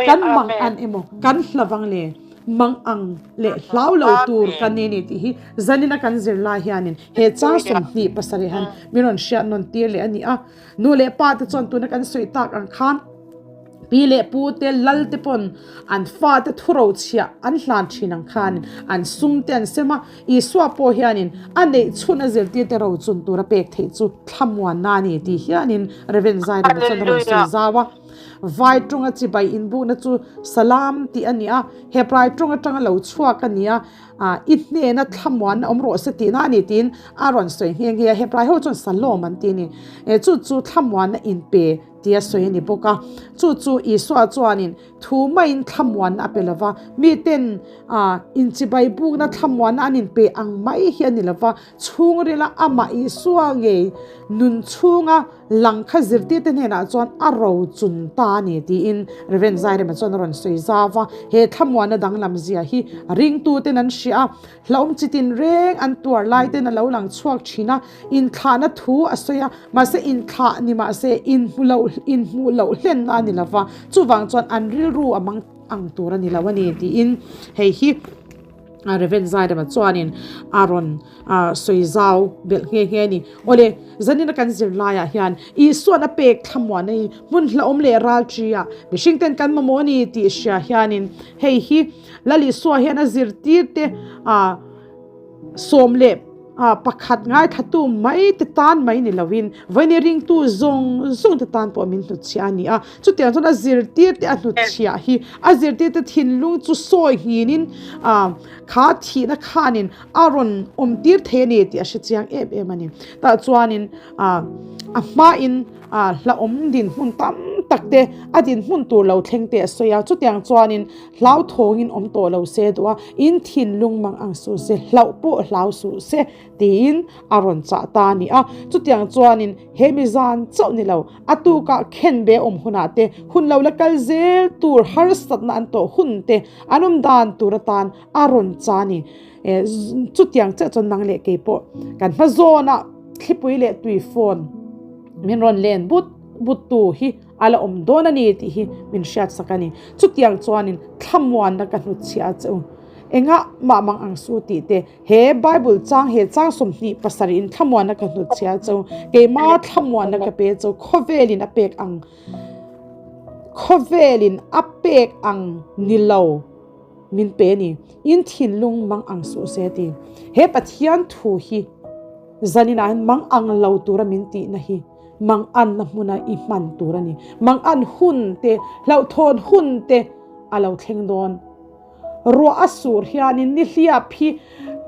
kan mang an emaw kan hlavang le mang ang leh hlau lo tur kan ni ni tih hi zanina kan zir lai hianin he chang 27 han min rawn hriat nawn tir leh a ni a. Nu leh pa te chuan tuna kan sawi tak ang khan Pi leh pu te, lal te pawn an fate thuro chhiah an hlan thin ang khanin an sum te an sem a, Isua pawh hianin a neih chhun a zirtirte rochun tura pek theih chu thlamuanna a ni tih hianin Rev. Zairema chuan a rawn sawi zau a. Vai tawnga chibai inbukna chu Salam tih a ni a, Hebrai tawng atanga lo chhuak a ni a, i hnena thlamuanna awm rawh se tihna a ni tiin a rawn sawi nghe nghe a, Hebrai ho chuan Salom an ti a ni. Chu chu thlamuanna inpe Tia sawi a ni bawk a. Chu chu Isua chuanin thu maiin thlamuanna a pe lo va, miten inchibai bukna thlamuanna an inpe ang mai hi a ni lo va, chhungrila amah Isua ngei nun chhunga lang kha zirtirte hnenah chuan a ro chun ta a ni tiin Rev. Zairema chuan a rawn sawi zau va. He thlamuanna danglam zia hi ringtuten an hria a, Hlauhawm chi tin reng an tuar lai ten a lo lang chhuak thin a, inthlahna thu a sawi a, mahse inthlah ni mahse inhmu loh inhmuh loh hlenna a ni lo va, chuvang chuan an rilru a mang ang tur a ni lo a ni tiin hei hi Rev. Zairema chuanin a rawn sawi zau belh nghe nghe a ni. Awle, zanina kan zir laiah hian Isua'n a pek thlamuanna hi hmun hlauhawm leh ralṭi-ah mihring ten kan mamawh a ni tih hria hianin hei hi Lal Isua hian a zirtirte 11 ngaithlatu mai te tan mai ni loin vawiin ringtu zawng zawng te tan pawh min hnutchhiah a ni a. Chutiang chuan a zirtirte a hnutchhiah hi a zirtirte thinlung chu sawi nghinin kha thihna khanin a rawn awmtir thei a ni tih a hre chiang em em a ni. Tah chuanin a hmain hlauhawm dinhmun tam tak te a dinhmun tur lo thleng te a sawi a. Chutiang chuanin Hlauthawngin awm tawh lo se duh a, in thinlung mang ang suh se, hlauh pawh hlau suh se tiin a rawn chah ta a ni a. Chutiang chuanin he mi zan chauh ni lo, a tukah khenbe awm hunah te, hun lo la kal zel tur harsatna an tawh hun te, an awm dan tur atan a rawn chah a ni. Chutiang chiah chuan nang leh kei pawh kan hma zawnah thlipui leh tui phone min rawn len but but tu hi A la awm dawn a ni tih hi min hriatsak a ni. Chutiang chuanin thlamuanna ka hnutchhiah a che u. Engah mah mang ang su tih te, he Bible chang he chang 27 in thlamuanna ka hnutchhiah a che u. Keima thlamuanna ka pe che u, khawvelin a pek ang, khawvelin a pek ang ni lo min pe a ni. In thinlung mang ang suh se ti. He Pathian thu hi zaninah hian mang ang lo tura min tihna hi. Manganna hmuna i hman tur a ni. Mangan hun te, hlauhthawn hun te a lo thleng dawn. Ruah a sur hianin nihliap hi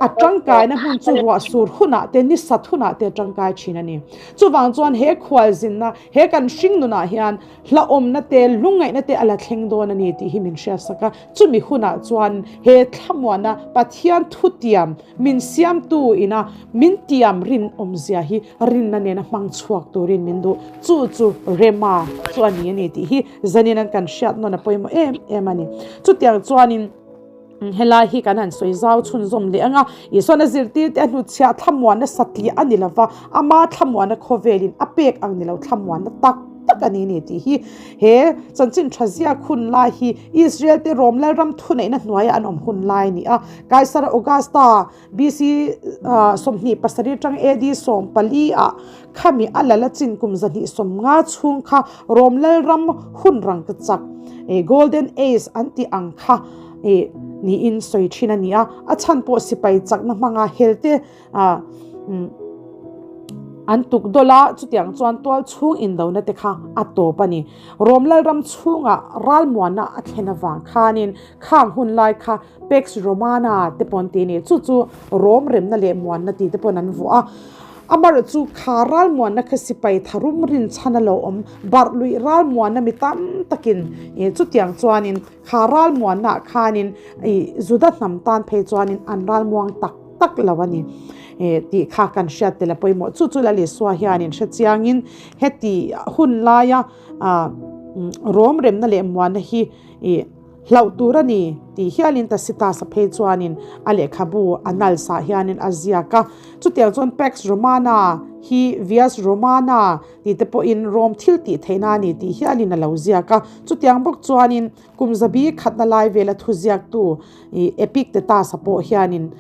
a tangkaina hmun chu ruah sur hunah te, ni sat hunah te a tangkai thin a ni. Chuvang chuan he khualzinna, he kan hring nunah hian hlauhawmna te, lungngaihna te a la thleng dawn a ni tih hi min hriatsak a. Chumi hunah chuan he thlamuana Pathian thutiam min siamtu ina min tiam rinawmzia hi rinna nena hmang chhuak turin min duh. Chu chu Rema chu a ni a ni tih hi zanin an kan hriat nawn a pawimawh em em a ni. Chutiang chuanin helai hi kan han sawi zau chhunzawm leh ang a, Isuan a zirtirte a hnutchhiah thlamuanna satliah a ni lova, ama thlamuanna khawvelin a pek ang ni lo thlamuanna tak tak a ni ni tih hi he chanchin tha ziak hun lai hi Israel te Rom Lalram thuneihna hnuaia an awm hun lai a ni a. Kaisar Augusta BC 27 atang AD 14 ah khami a lal a chin kum 250 chhung kha Rom Lalram hun rang ka chak Golden Age an tih ang kha niin sawi thin a ni a. A chhan pawh sipai chakna hmanga helte an tuk dawlh a, chutiang chuan tual chhung indona te kha a tawp a ni. Rom Lalram chhungah ralmuanna a thlen avang khanin khang hun lai kha Pax Romana te pawn ti a ni. Chu chu Rom remna leh muanna tih te pawn an vuah a. Amaherawh chu kha ralmuanna kha sipai tharum rinchhan a lo awm barh luih ralmuanna mi tam takin chutiang chuanin kha ralmuannaah khanin Juda hnam tan phei chuanin an ralmuang tak tak lo a ni tih kha kan hriat tel a pawimawh. Chu chu Lal Isua hianin hre chiangin heti hun laia Rom remna leh muanna hi Hlauh tur a ni tih hialin Tacitus-a phei chuanin a lehkhabu Annals-ah hianin a ziak a. Chutiang chuan Pax Romana hi Vias Romana tih te pawhin Rome thil tih theihna a ni tih hialin a lo ziak a. Chutiang bawk chuanin kum zabi khatna lai vela thuziaktu Epictetus-a pawh hianin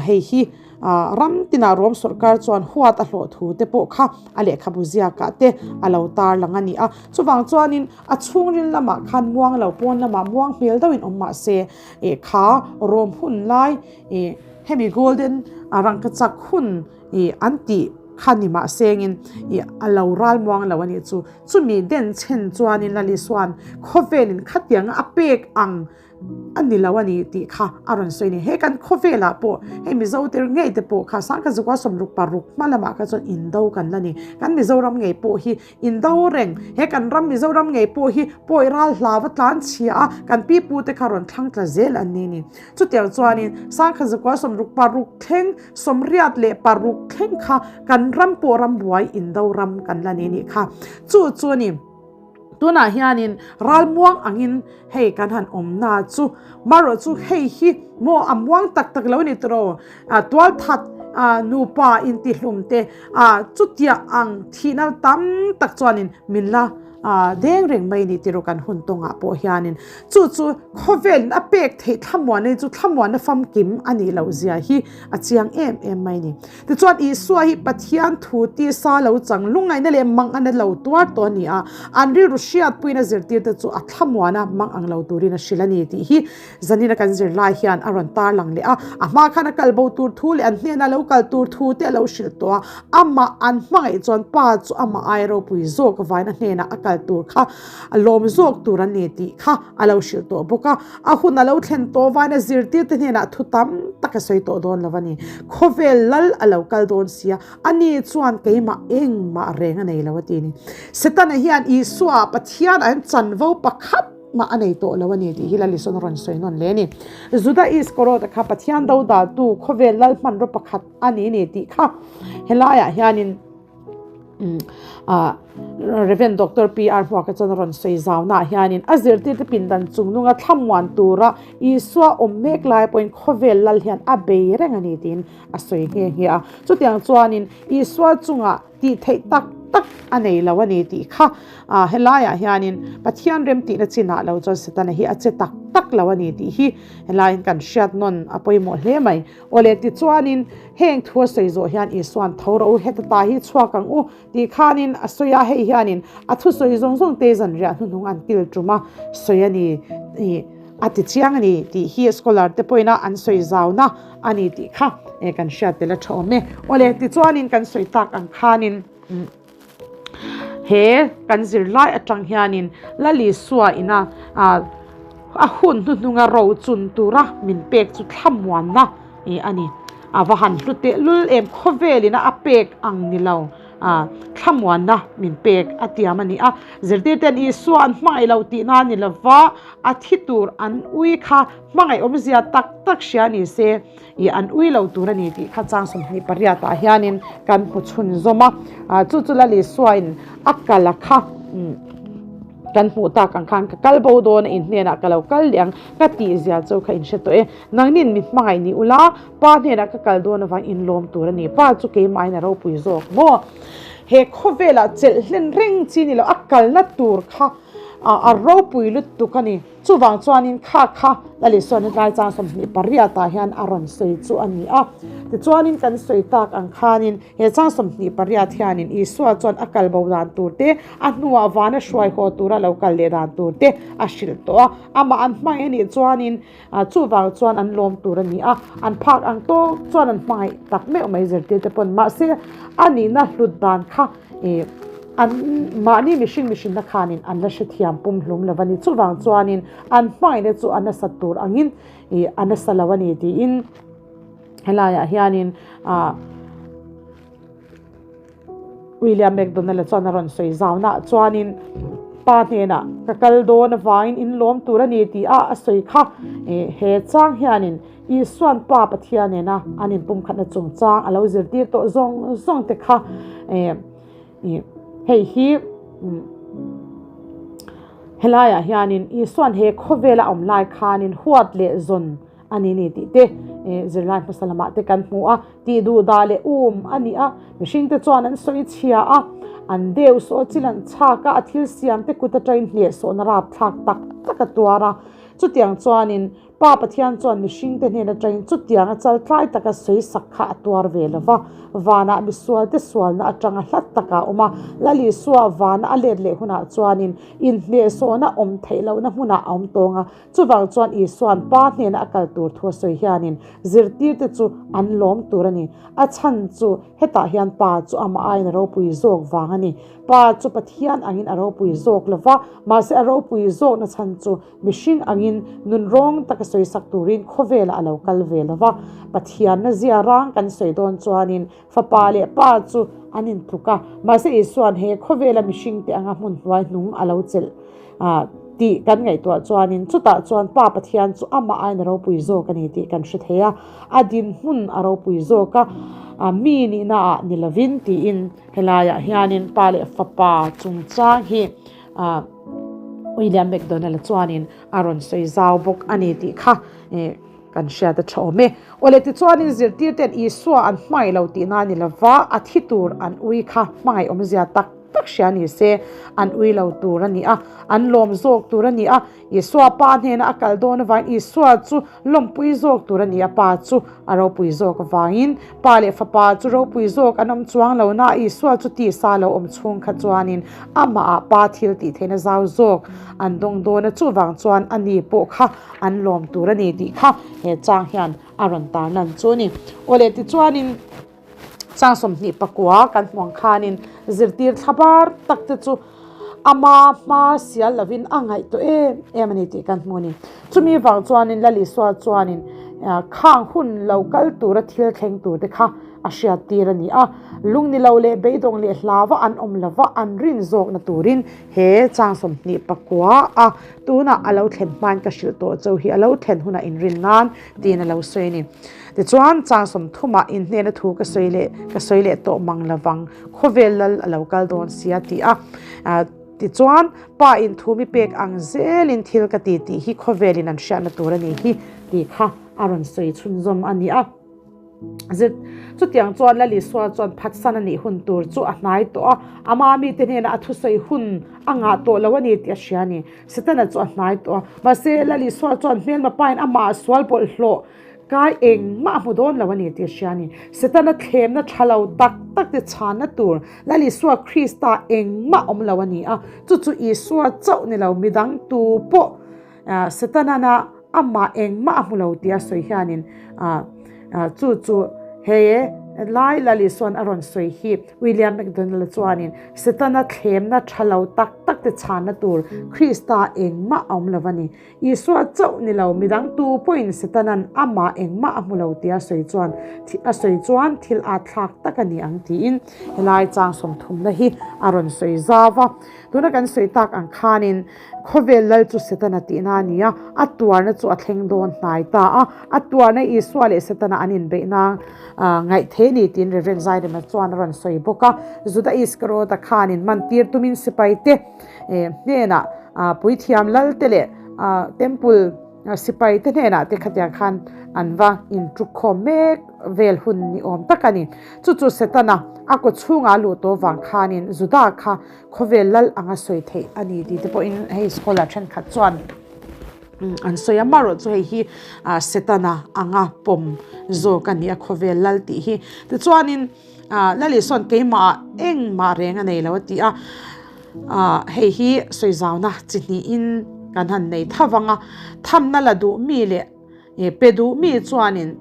hei hi Ram tinah Rom sawrkar chuan huat a hlawh thu te pawh kha a lehkhabu ziakah te a lo tarlang a ni a. Chuvang chuanin a chhungril lamah khan muang lo pawn lamah muang hmel deuhin awm mah se ih kha Rom hun lai ih hemi golden rangkachak hun ih an tih kha ni mah sengin ih a lo ral muang lo a nih chu. Chumi den chhen chuanin Lalisuan khawvelin khatianga a pek ang A ni lo a ni tih kha a rawn sawi a ni. He kan khawvelah pawh hei Mizo te ngei te pawh kha Sangkhat Zukua 66 hma lamah kha chuan indo kan la ni. Kan Mizoram ngei pawh hi indo reng, he kan ram Mizoram ngei pawh hi pawi ral hlau a tlan chhia a, kan pi pu te kha rawn thlang tla zel an ni ni. Chutiang chuanin Sangkhat Zukua 66 thleng, 86 thleng kha kan ram pawh rambuai indo ram kan la ni nih kha. Chu chu a ni. Tunah hianin ralmuang angin hei kan han awmna chu marawh chu hei hi maw a muang tak tak lo ni tawh tualthat nupa intihlum te chutiah ang thihna tam tak chuanin min la deng reng mai ni tiro kan hun tawngah pawh hianin chu chu khawvelin a pek theih thlamuanna chu thlamuanna famkim a nih loh zia hi a chiang em em mai ni. Tichuan, Isua hi Pathian thu tisa lo chang lungngaihna leh mangana lo tuar tawh a ni a, an rilru hriatpuina zirtirte chu a thlamuana mang ang lo turin a hrilh a ni tih hi zanina kan zirlai hian a rawn tarlang leh a. A hma khan a kal bo tur thu leh an hnena lo kal tur thu te a lo hrilh tawh a, amah an hmangaih chuan Pa chu amah aia ropui zawk vaina hnenah a kal tur kha a lawm zawk tur a ni tih kha a lo hrilh tawh bawk a. A hun a lo thlen tawh vain a zirtirte hnenah thu tam tak a sawi tawh dawn lo a ni. Khawvel lal a lo kal dawn sia, ani chuan keimah engmah reng a nei lo a ti a ni. Setana hian Isua Pathian an chanvo pakhat mah a nei tawh lo a ni tih hi Lalisona rawn sawi nawn hle a ni. Juda Iskarota kha Pathian dodaltu khawvel lal hmanraw pakhat a ni ni tih kha helaiah hianin Rev. Doctor PR Hmuaka chuan a rawn sawi zaunaah hianin a zirtirte pindan chungnunga thlamuan tura Isua awm mek lai pawhin khawvel lal hian a bei reng a ni tiin a sawi nghe nghe a. Chutiang chuanin Isua chungah tih theih tak tak a nei lo a ni tih kha helaiah hianin Pathian remtihna chinah lo chuan Setana hi a che tak tak lo a ni tih hi helaiin kan hriat nawn a pawimawh hle mai. Awle tichuanin heng thu a sawi zawh hian Isua'n tho rawh u, heta ta hi chhuak ang u tih khanin a sawi a, hei hianin a thusawi zawng zawng te zanriah hnuhnung an kil tum a sawi a ni ih a ti chiang a ni tih hi scholar te pawhin a an sawi zauna a ni tih kha kan hriat tel a tha awm e. Awle tichuanin kan sawi tak ang khanin. He kan zirlai atang hianin Lal Isua ina a hun hnuhnunga rochun tura min pek chu thlamuanna a ni. A va han hlu tehlul em, khawvelina a pek ang ni lo thlamuanna min pek a tiam a ni a. Zirtirten Isua an hmangaih lo tihna a ni lova, a thi tur an ui kha hmangaih awmzia tak tak hria ni se. I an ui lo tur a ni tih kha chang 28 ah hianin kan hmu chhunzawm a, chu chu Lal Isuain a kal a kha kan hmuh tak ang khan ka kal bo dawn a in hnenah ka lo kal leh ang ka tih zia chu kha in hre tawh e, nangnin mi hmangaih ni ula pa hnenah ka kal dawn avang in lawm tur a ni, pa chu keimahin a ropui zawk maw? He khawvelah chelh hlen reng chi ni lo a kalna tur kha a ropui lutuk a ni. Chuvang chuanin kha kha Lal Isuan hetlai chang 28 ah hian a rawn sawi chu a ni a. Tichuanin kan sawi tak ang khanin he chang 28 hianin Isua chuan a kal bo dan tur te, a hnuah vana hruai haw tura lo kal leh dan tur te a hrilh tawh a. Amah an hmangaih a nih chuanin chuvang chuan an lawm tur a ni a. An phak ang tawk chuan an hmangaih tak meuh mai zirtir te pawn. Mahse a nihna hlut dan kha Ih, an mahni mihring mihrinna khanin an la hrethiam pumhlum lo a ni. Chuvang chuanin an hmangaihna chu a nasa tur angin ih a nasa lo a ni tiin helaiah hianin ah William McDonald-a chuan a rawn sawi zauna chuanin pa hnenah ka kal dawn avangin in lawm tur a ni tih a a sawi kha ih he chang hianin Isuan Pa Pathian nena an inpumkhatna chungchang a lo zirtir tawh zawng zawng te kha hei hi helaiah hianin Isuan he khawvela awm lai khanin huat leh zawn a ni ni tih te zirlai hmasa lamah te kan hmu a, tih duh dah leh um a ni a, mihringte chuan an sawi chhia a, an deu sawh chil an chhak a, a thil siam te kut atangin hnehsawhna rapthlak tak tak a tuar a, chutiang chuanin Pa Pathian chuan mihringte hnen atangin chutianga chaltlai taka sawisak kha a tuar ve lo va, vanah misualte sualna atanga hlat taka a awm a, Lal Isua vana a let leh hunah chuanin inhnehsawhna awm theih lohna hmunah a awm tawng a. Chuvang chuan Isua'n Pa hnena a kal tur thu a sawi hianin zirtirte chu an lawm tur a ni. A chhan chu hetah hian Pa chu amah aiin a ropui zawk vang a ni. Pa chu Pathian angin a ropui zawk lo va, mahse a ropui zawkna chhan chu Mihring angin nun rawng taka sawisak turin khawvelah a lo kal ve lo va, Pathianna zia rang kan sawi dawn chuanin Fapa leh Pa chu an intluk a, mahse Isua'n he khawvela mihringte anga hmun hnuai hnung a lo chelh tih kan ngaihtuah chuanin chutah chuan Pa Pathian chu amah aiin a ropui zawk a ni tih kan hre thei a, a dinhmun a ropui zawk a, mi nihnaah ni lovin tiin helaiah hianin Pa leh Fapa chungchang hi William McDonald-a chuanin a rawn sawi zau bawk a ni tih kha kan hriat a tha awm e. Awle tichuanin zirtirte'n Isua an hmangaih lo tihna a ni lova, a thi tur an ui kha hmangaih awmzia tak tak hria ni se an ui lo tur a ni a, an lawm zawk tur a ni a. Isua pa hnena a kal dawn avangin Isua chu lawmpui zawk tur a ni a, Pa chu a ropui zawk avangin Pa leh Fapa chu ropui zawk an awm chuang lo na, Isua chu tisa lo awm chhung kha chuanin amahah Pa thil tih theihna zau zawk an dawng dawn a, chuvang chuan a ni pawh kha an lawm tur a ni tih kha he chang hian a rawn tarlan chu a ni. Awle tichuanin. Chang 29 kan hmuh ang khanin zirtir thlabar tak te chu ama hma sial lovin a ngaihtuah em em a ni tih kan hmu a ni. Chumi vang chuanin Lal Isua chuanin khang hun lo kal tura thil thleng tur te kha a hriattir a ni a. Lungni lo leh beidawng leh hlava an awm lova an rin zawkna turin he chang 29 a tunah a lo thlen hmain ka hrilh tawh chauh hi a lo thlen hunah inrin nan tiin a lo sawi a ni. Tichuan, chang 30 in hnena thu ka sawi leh ka sawi leh tawh mang lovang, khawvel lal a lo kal dawn sia ti a. Tichuan, Pa in thu mi pek ang zelin thil ka ti tih hi khawvelin an hriatna tur a ni hi tih kha a rawn sawi chhunzawm a ni a. Zet, chutiang chuan Lal Isua chuan phatsan a nih hun tur chu a hnai tawh a, ama mite hnena a thusawi hun a ngah tawh lo a ni tih a hria a ni. Setana chu a hnai tawh a, mahse Lal Isua chuan hmelma pain amah a sual bawlhhlawh Kai engmah a hmu dawn lo a ni tih a hria a ni. Setana thlemna tha lo tak tak te chhanna tur Lal Isua Krista engmah awm lo a ni a, chu chu Isua chauh ni lo midang tu pawh Setana amah engmah a hmu lo tih a sawi hianin chu chu he. Lai Lal Isua'n a rawn sawi hi William MacDonald-a chuanin Setana thlemna tha lo tak tak te chhanna tur Krista engmah a awm lo a ni. Isua chauh ni lo, midang tu pawhin Setana'n amah engmah a hmu lo tia sawi chuan a sawi chuan thil at thlak tak a ni ang tiin helai chang sawmthumna hi a rawn sawi zau a. Tuna kan sawi tak ang khanin Khawvel lal chu Setana tihna a ni a, a tuarna chu a thleng dawn hnai ta a, a tuarna Isua leh Setana an inbeihna ngaih thei a ni tiin Rev. Zairema chuan a rawn sawi bawk a. Juda Iskariota khanin mantir tumin sipaite hnenah puithiam lalte leh temple sipaite hnenah te khatiang khan an va intukkhawm mek vel hun ni awm tak a ni. Chu chu Setana a kaw chhungah a luh tawh vang khanin Juda kha Khawvel lal anga sawi theih a ni tih te pawhin hei scholar thenkhat chuan an sawi a, marawh chu hei hi Setana anga pawm zawk a ni a khawvel lal tih hi. Tichuanin Lal Isua'n keimahah engmah reng a nei lo a ti a, hei hi sawi zauna chi hnihin kan han nei tha vang a, thamna la duh mi leh I pe duh mi chuanin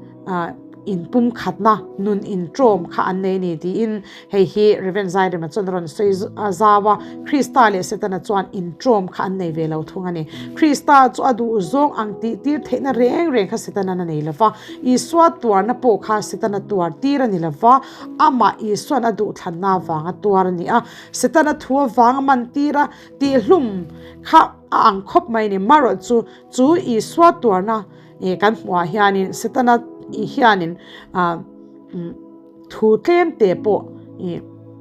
inpumkhatna nun inṭawm kha an nei a ni tiin hei hi Rev. Zairema chuan a rawn sawi zau a, Krista leh Setana chuan inṭawm kha an nei ve lo thung a ni. Krista chu a duh zawng ang tih tir theihna reng reng kha Setana'n a nei lo va, Isua tuarna pawh kha Setana tuar tir a ni lo va, amah Isua'n a duhthlanna avanga tuar a ni a, Setana thu avanga man tira tihhlum kha a ang khawp mai a ni. Marawh chu Chu Isua tuarna kan hmuhah hianin Setana hianin thu tlem te pawh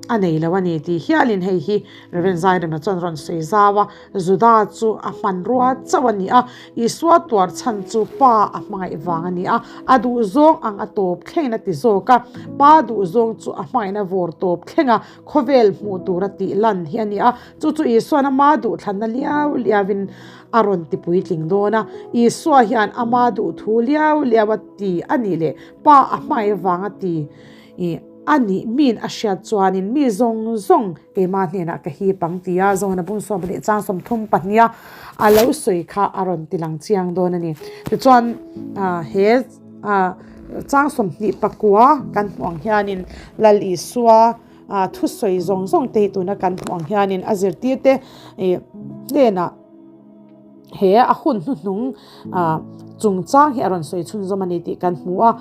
a nei lo a ni tih hialin hei hi Rev. Zairema chuan rawn sawi zau a, Juda chu a hmanrua chauh a ni a, Isua tuar chhan chu Pa a hmangaih vang a ni a, a duhzawng ang a tawp thlengin a ti zawk a, Pa duhzawng chu a hmangaihna vawr tawp thlenga khawvel hmuh tura tih lan hi a ni a, chu chu Isuan ama duhthlanna liau liauin a rawn ti puitling dawn a, Isua hian ama duh thu liau liau a ti a nih leh Pa a hmai vang a ti i a nih min a hriat chuanin mi zawng zawng keimah hnenah ka hip ang ti a, Zohana bung 12 chang 32 a lo sawi kha a rawn ti lang chiang dawn a ni. Tichuan he chang 29 kan hmuh ang hianin Lal Isua thusawi zawng zawng te hi tuna kan hmuh ang hianin a zirtirte hnenah he a hun hnuhnung chungchang hi a rawn sawi chhunzawm a ni tih kan hmu a.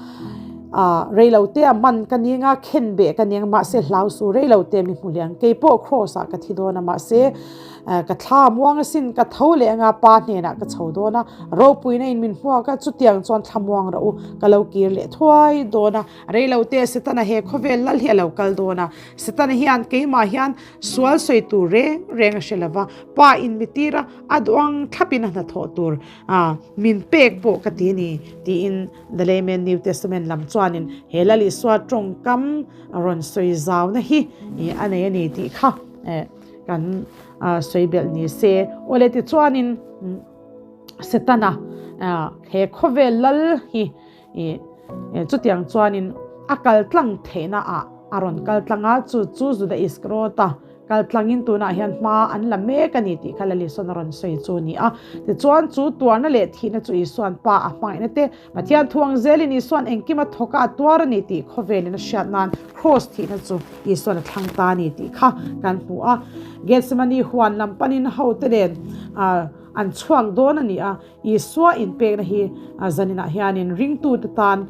Reilote a man ka ning a, khen beh ka ning a, mahse hlau su reilote mi hmu leh ang. Kei pawh cross ah ka thi dawn a, mahse ka thla muang asin ka tho leh anga pa hnenah ka chho dawn a, ropuina in min hmuak a, chutiang chuan thla muang rawh u, ka lo kir leh thuai dawn a. Reilote Setana he khawvel lal hi a lo kal dawn a, Setana hian keimah hian sual sawi tur reng reng a hre lo va, Pa in mi tir a, a duang thlapin a hnathawh tur a min pek pawh ka ti a ni, tiin The Layman New Testament lam chuanin he Lal Isua tawngkam rawn sawi zauna hi a nei a ni tih kha kan sawi belh ni se. Awle tichuanin Setana he khawvel lal hi I chutiang chuanin a kal tlang theihna ah a rawn kal tlang a, chu chu Juda Iskariota kal tlangin tunah hian hma an la mek a ni tih kha Lal Isuan a rawn sawi chu a ni a. Tichuan chu tuarna leh thihna chu Isuan Pa a hmangaihna te, Pathian thuang zelin Isuan engkim a thawk a, a tuar a ni tih khawvelin a hriat nan Kraws thihna chu Isuan a thlang ta a ni tih kha kan hmu a. Gethsemane huan lam panin hote nen an chhuak dawn a ni a. Isua inpekna hi zaninah hianin ringtute tan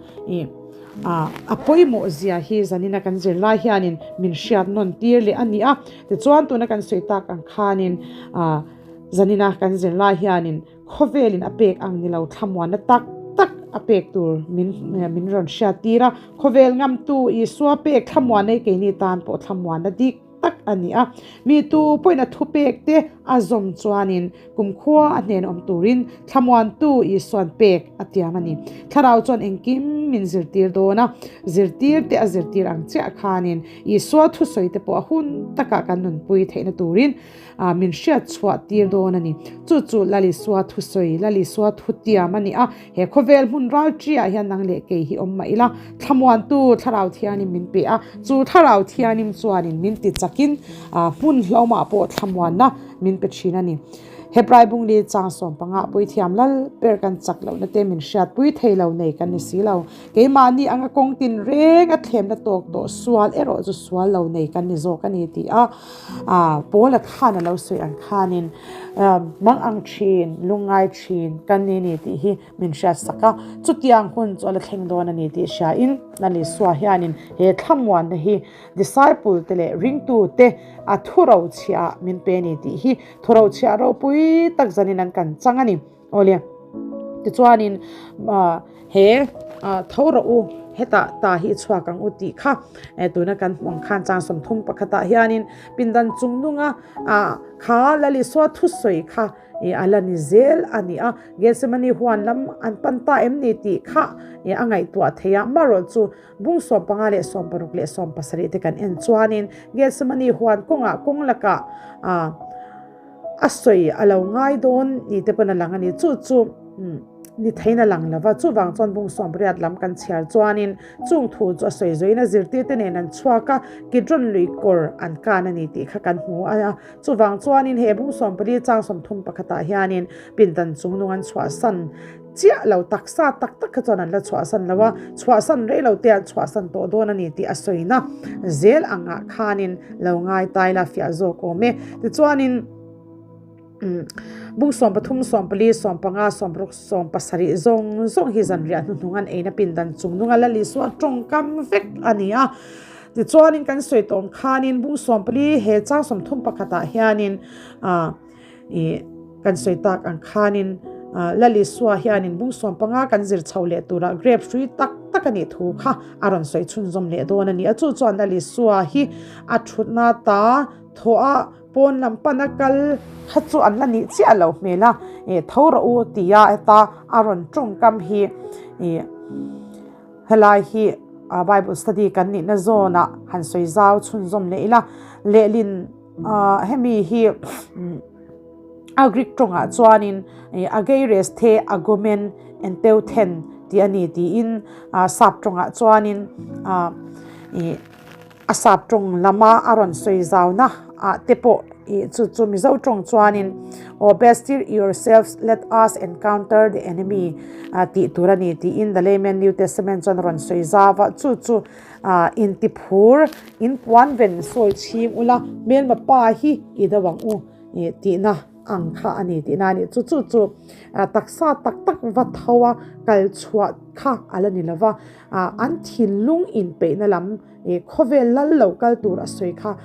a pawimawh zia hi zanina kan zir lai hianin min hriat nawn tir leh a ni a. Tichuan tuna kan sawi tak ang khanin zanina kan zir lai hianin khawvelin a pek ang ni lo thlamuanna tak tak a pek tur min min rawn hriat tir a. Khawvel ngamtu Isua pek thlamuanna hi keini tan pawh thlamuanna dik tak a ni a, mi tu pawhin a thupek te a zawm chuanin kumkhua a hnen awm turin thlamuantu Isua'n pek a tiam a ni. Thlarau chuan engkim min zirtir dawn a, zirtir te a zirtir ang chiah khanin Isua thusawi te pawh a hun takah kan nunpui theihna turin min hriat chhuah tir dawn a ni. Chu chu Lal Isua thusawi, Lal Isua thutiam a ni a, he khawvel hmun ral ṭiah hian nang leh kei hi awm mah ila, thlamuantu Thlarau Thianim min pe a, chu Thlarau Thianim chuanin min ti chakin hmun hlawmah pawh thlamuanna. min pe thin a ni. Hebrai bungli chang sawmpanga puithiam lal ber kan chak lohna te min hriatpui thei lo nei kan ni si lo. Keimahni anga kawng tin reng a thlemna tawk tawh sual erawh chu sual lo nei kan ni zawk a ni tih a Paula khan a lo sawi ang khanin mang ang thin, lungngai thin kan ni ni tih hi min hriatsak a. Chutiang hun chu a la thleng dawn a ni tih hriain Lal Isua hianin he thlamuanna hi disciple te leh ringtu te a thurochhiah min pe a ni tih hi thurochhiah ropui tak zanin an kan chang a ni. Awle, tichuanin he tho rawh u, hetah ta hi i chhuak ang u tih kha tuna kan hmuh ang khan chang 30 pakhatah hianin pindan chungnunga kha Lal Isua thusawi kha a la ni zel a ni a. Gethsemane huan lam an pan ta em ni tih kha a ngaihtuah thei a, marawh chu Bung 15 leh 16 leh 17 te kan en chuanin Gethsemane huan kawngah kawng lakah a sawi a lo ngai dawn ni te pawn a lang a ni. Chu chu ni theiin a lang lova, chuvang chuan bung 80 lam kan chhiar chuanin chung thu chu a sawi zuiin a zirtirte nen an chhuak a, Kidron lui kawr an kan a ni tih kha kan hmu a. Chuvang chuanin he bung 14 chang 30 pakhatah hianin pindan chungnung an chhuahsan chiah lo, taksa tak tak kha chuan an la chhuahsan lo a, chhuahsan rei lo te an chhuahsan tawh dawn a ni tih a sawina zel angah khanin lo ngai tai la fiah zawk awm e. Tichuanin bung 13, 14, 15, 16, 17 zawng zawng hi zanriah hnuhnung an eina pindan chungnunga Lal Isua tawngkam vek a ni a. Tichuanin kan sawi tawng khanin bung 14 he chang 30 pakhatah hianin ah Ih, kan sawi tak ang khanin Lal Isua hianin bung 15 kan zir chho leh turah grape hrui tak tak a nih thu kha a rawn sawi chhunzawm leh dawn a ni a. Chu chuan Lal Isua hi a thutna ta thawh a pawn lam pana kal kha chu an la nih chiah lo hmel a, ih, tho rawh u tia heta a rawn tawngkam hi ih, helai hi Bible study kan nihna zawnah han sawi zau chhunzawm leh ila lehlin. Hemi hi a Greek tawngah chuanin Ageires the agomen enteuthen tih a ni tiin sap tawngah chuanin a sap tawng lama a rawn sawi zauna ah te pawh chu chu Mizo tawng chuanin O bestir yourselves let us encounter the enemy tih tur a ni tiin The Layman New Testament chuan a rawn sawi zau a chu chu Intiphur, in puan ven sawi chhing ula, hmelma pa hi i do ang u tihna ang kha a ni tihna a ni. Chu chu chu taksa tak tak va tho a kal chhuah kha a la ni lova, an thinlung inpeihna lam khawvel lal lo kal tur a sawi kha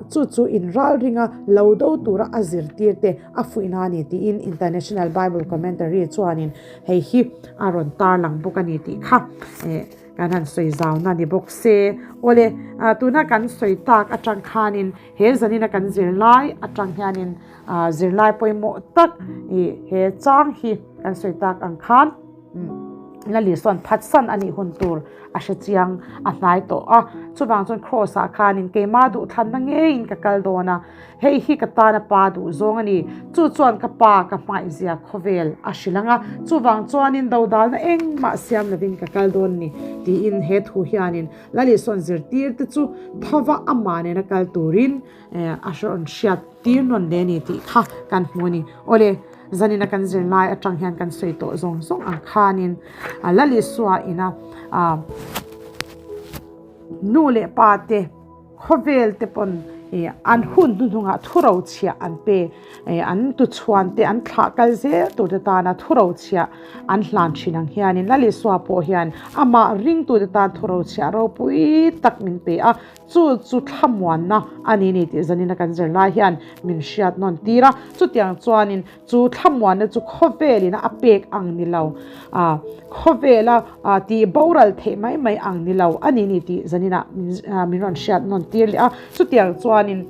chu chu inralringa lo do tura a zirtir te a fuihna a ni tiin International Bible Commentary chuanin hei hi a rawn tarlang bawk a ni tih kha. Kan han sawi zauna ni bawk se. Awle, tuna kan sawi tak atang khanin he zanina kan zirlai atang hianin zirlai pawimawh tak i he chang hi kan sawi tak ang khan Lali sawn phatsan a nih hun tur a hre chiang a hnai tawh a. Chuvang chuan Kraws ah khanin keimah duhthlanna ngeiin ka kal dawn a. Hei hi ka tana pa duh zawng a ni. Chu chuan ka pa ka hmaihzia khawvel a hrilh ang a, chuvang chuanin dodalna engmah siam lovin ka kal dawn ni, tiin he thu hianin Lalisawn zirtirte chu thova amah nena kal turin a rawn hriat tir nawn leh a ni tih kha kan hmu a ni. Awle, zanina kan zirlai atang hian kan sawi tawh zawng zawng ang khanin Lalisua ina nu leh pa te, Khawvel te pawn an hun hnuhnungah thurochhiah an pe, an tuchhuan te an thlah kal zel tur te tana thurochhiah an hlan thin ang hianin Lal Isua pawh hian amah ringtute tan thurochhiah ropui tak min pe a, chu chu thlamuanna a ni ni tih zanina kan zirlai hian min hriat nawn tir a, chutiang chuanin Chu thlamuanna chu khawvelina a pek ang ni lo, khawvela tih boral theih mai mai ang ni lo a ni ni tih zaninah min rawn hriat nawn tir leh a. Chutiang chuanin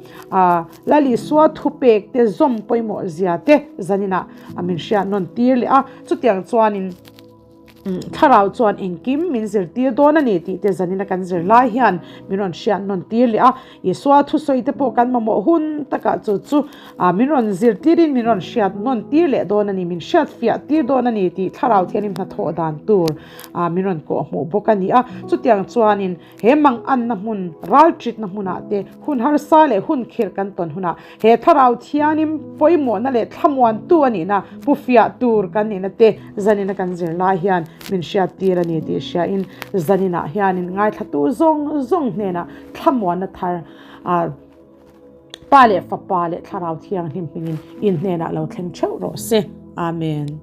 Lal Isua thupek te zawm pawimawh zia te zaninah min hriat nawn tir leh a. Chutiang chuanin. Thlarau chuan engkim min zirtir dawn a ni tih te zanina kan zir lai hian min rawn hriat nawn tir leh a. Isua thusawi te pawh kan mamawh hun takah chu chu min rawn zirtirin min rawn hriat nawn tir leh dawn a ni, min hriat fiah tir dawn a ni tih Thlarau thianin hnathawh dan tur min rawn kawhhmuh bawk a ni a. Chutiang chuanin He manganna hmun, ralṭitna hmunah te, hun harsa leh hun khirh kan tawn hunah he Thlarau Thianim pawimawhna leh thlamuantu a nihna hmu fiah tur kan nihna te zanina kan zir lai hian min hriattir a ni tih hriain zaninah hianin ngaithlatu zawng zawng hnenah thlamuanna thar Pa leh Fapa leh Thlarau Thianghlim hmingin in hnenah lo thleng theuh rawh se. Amen.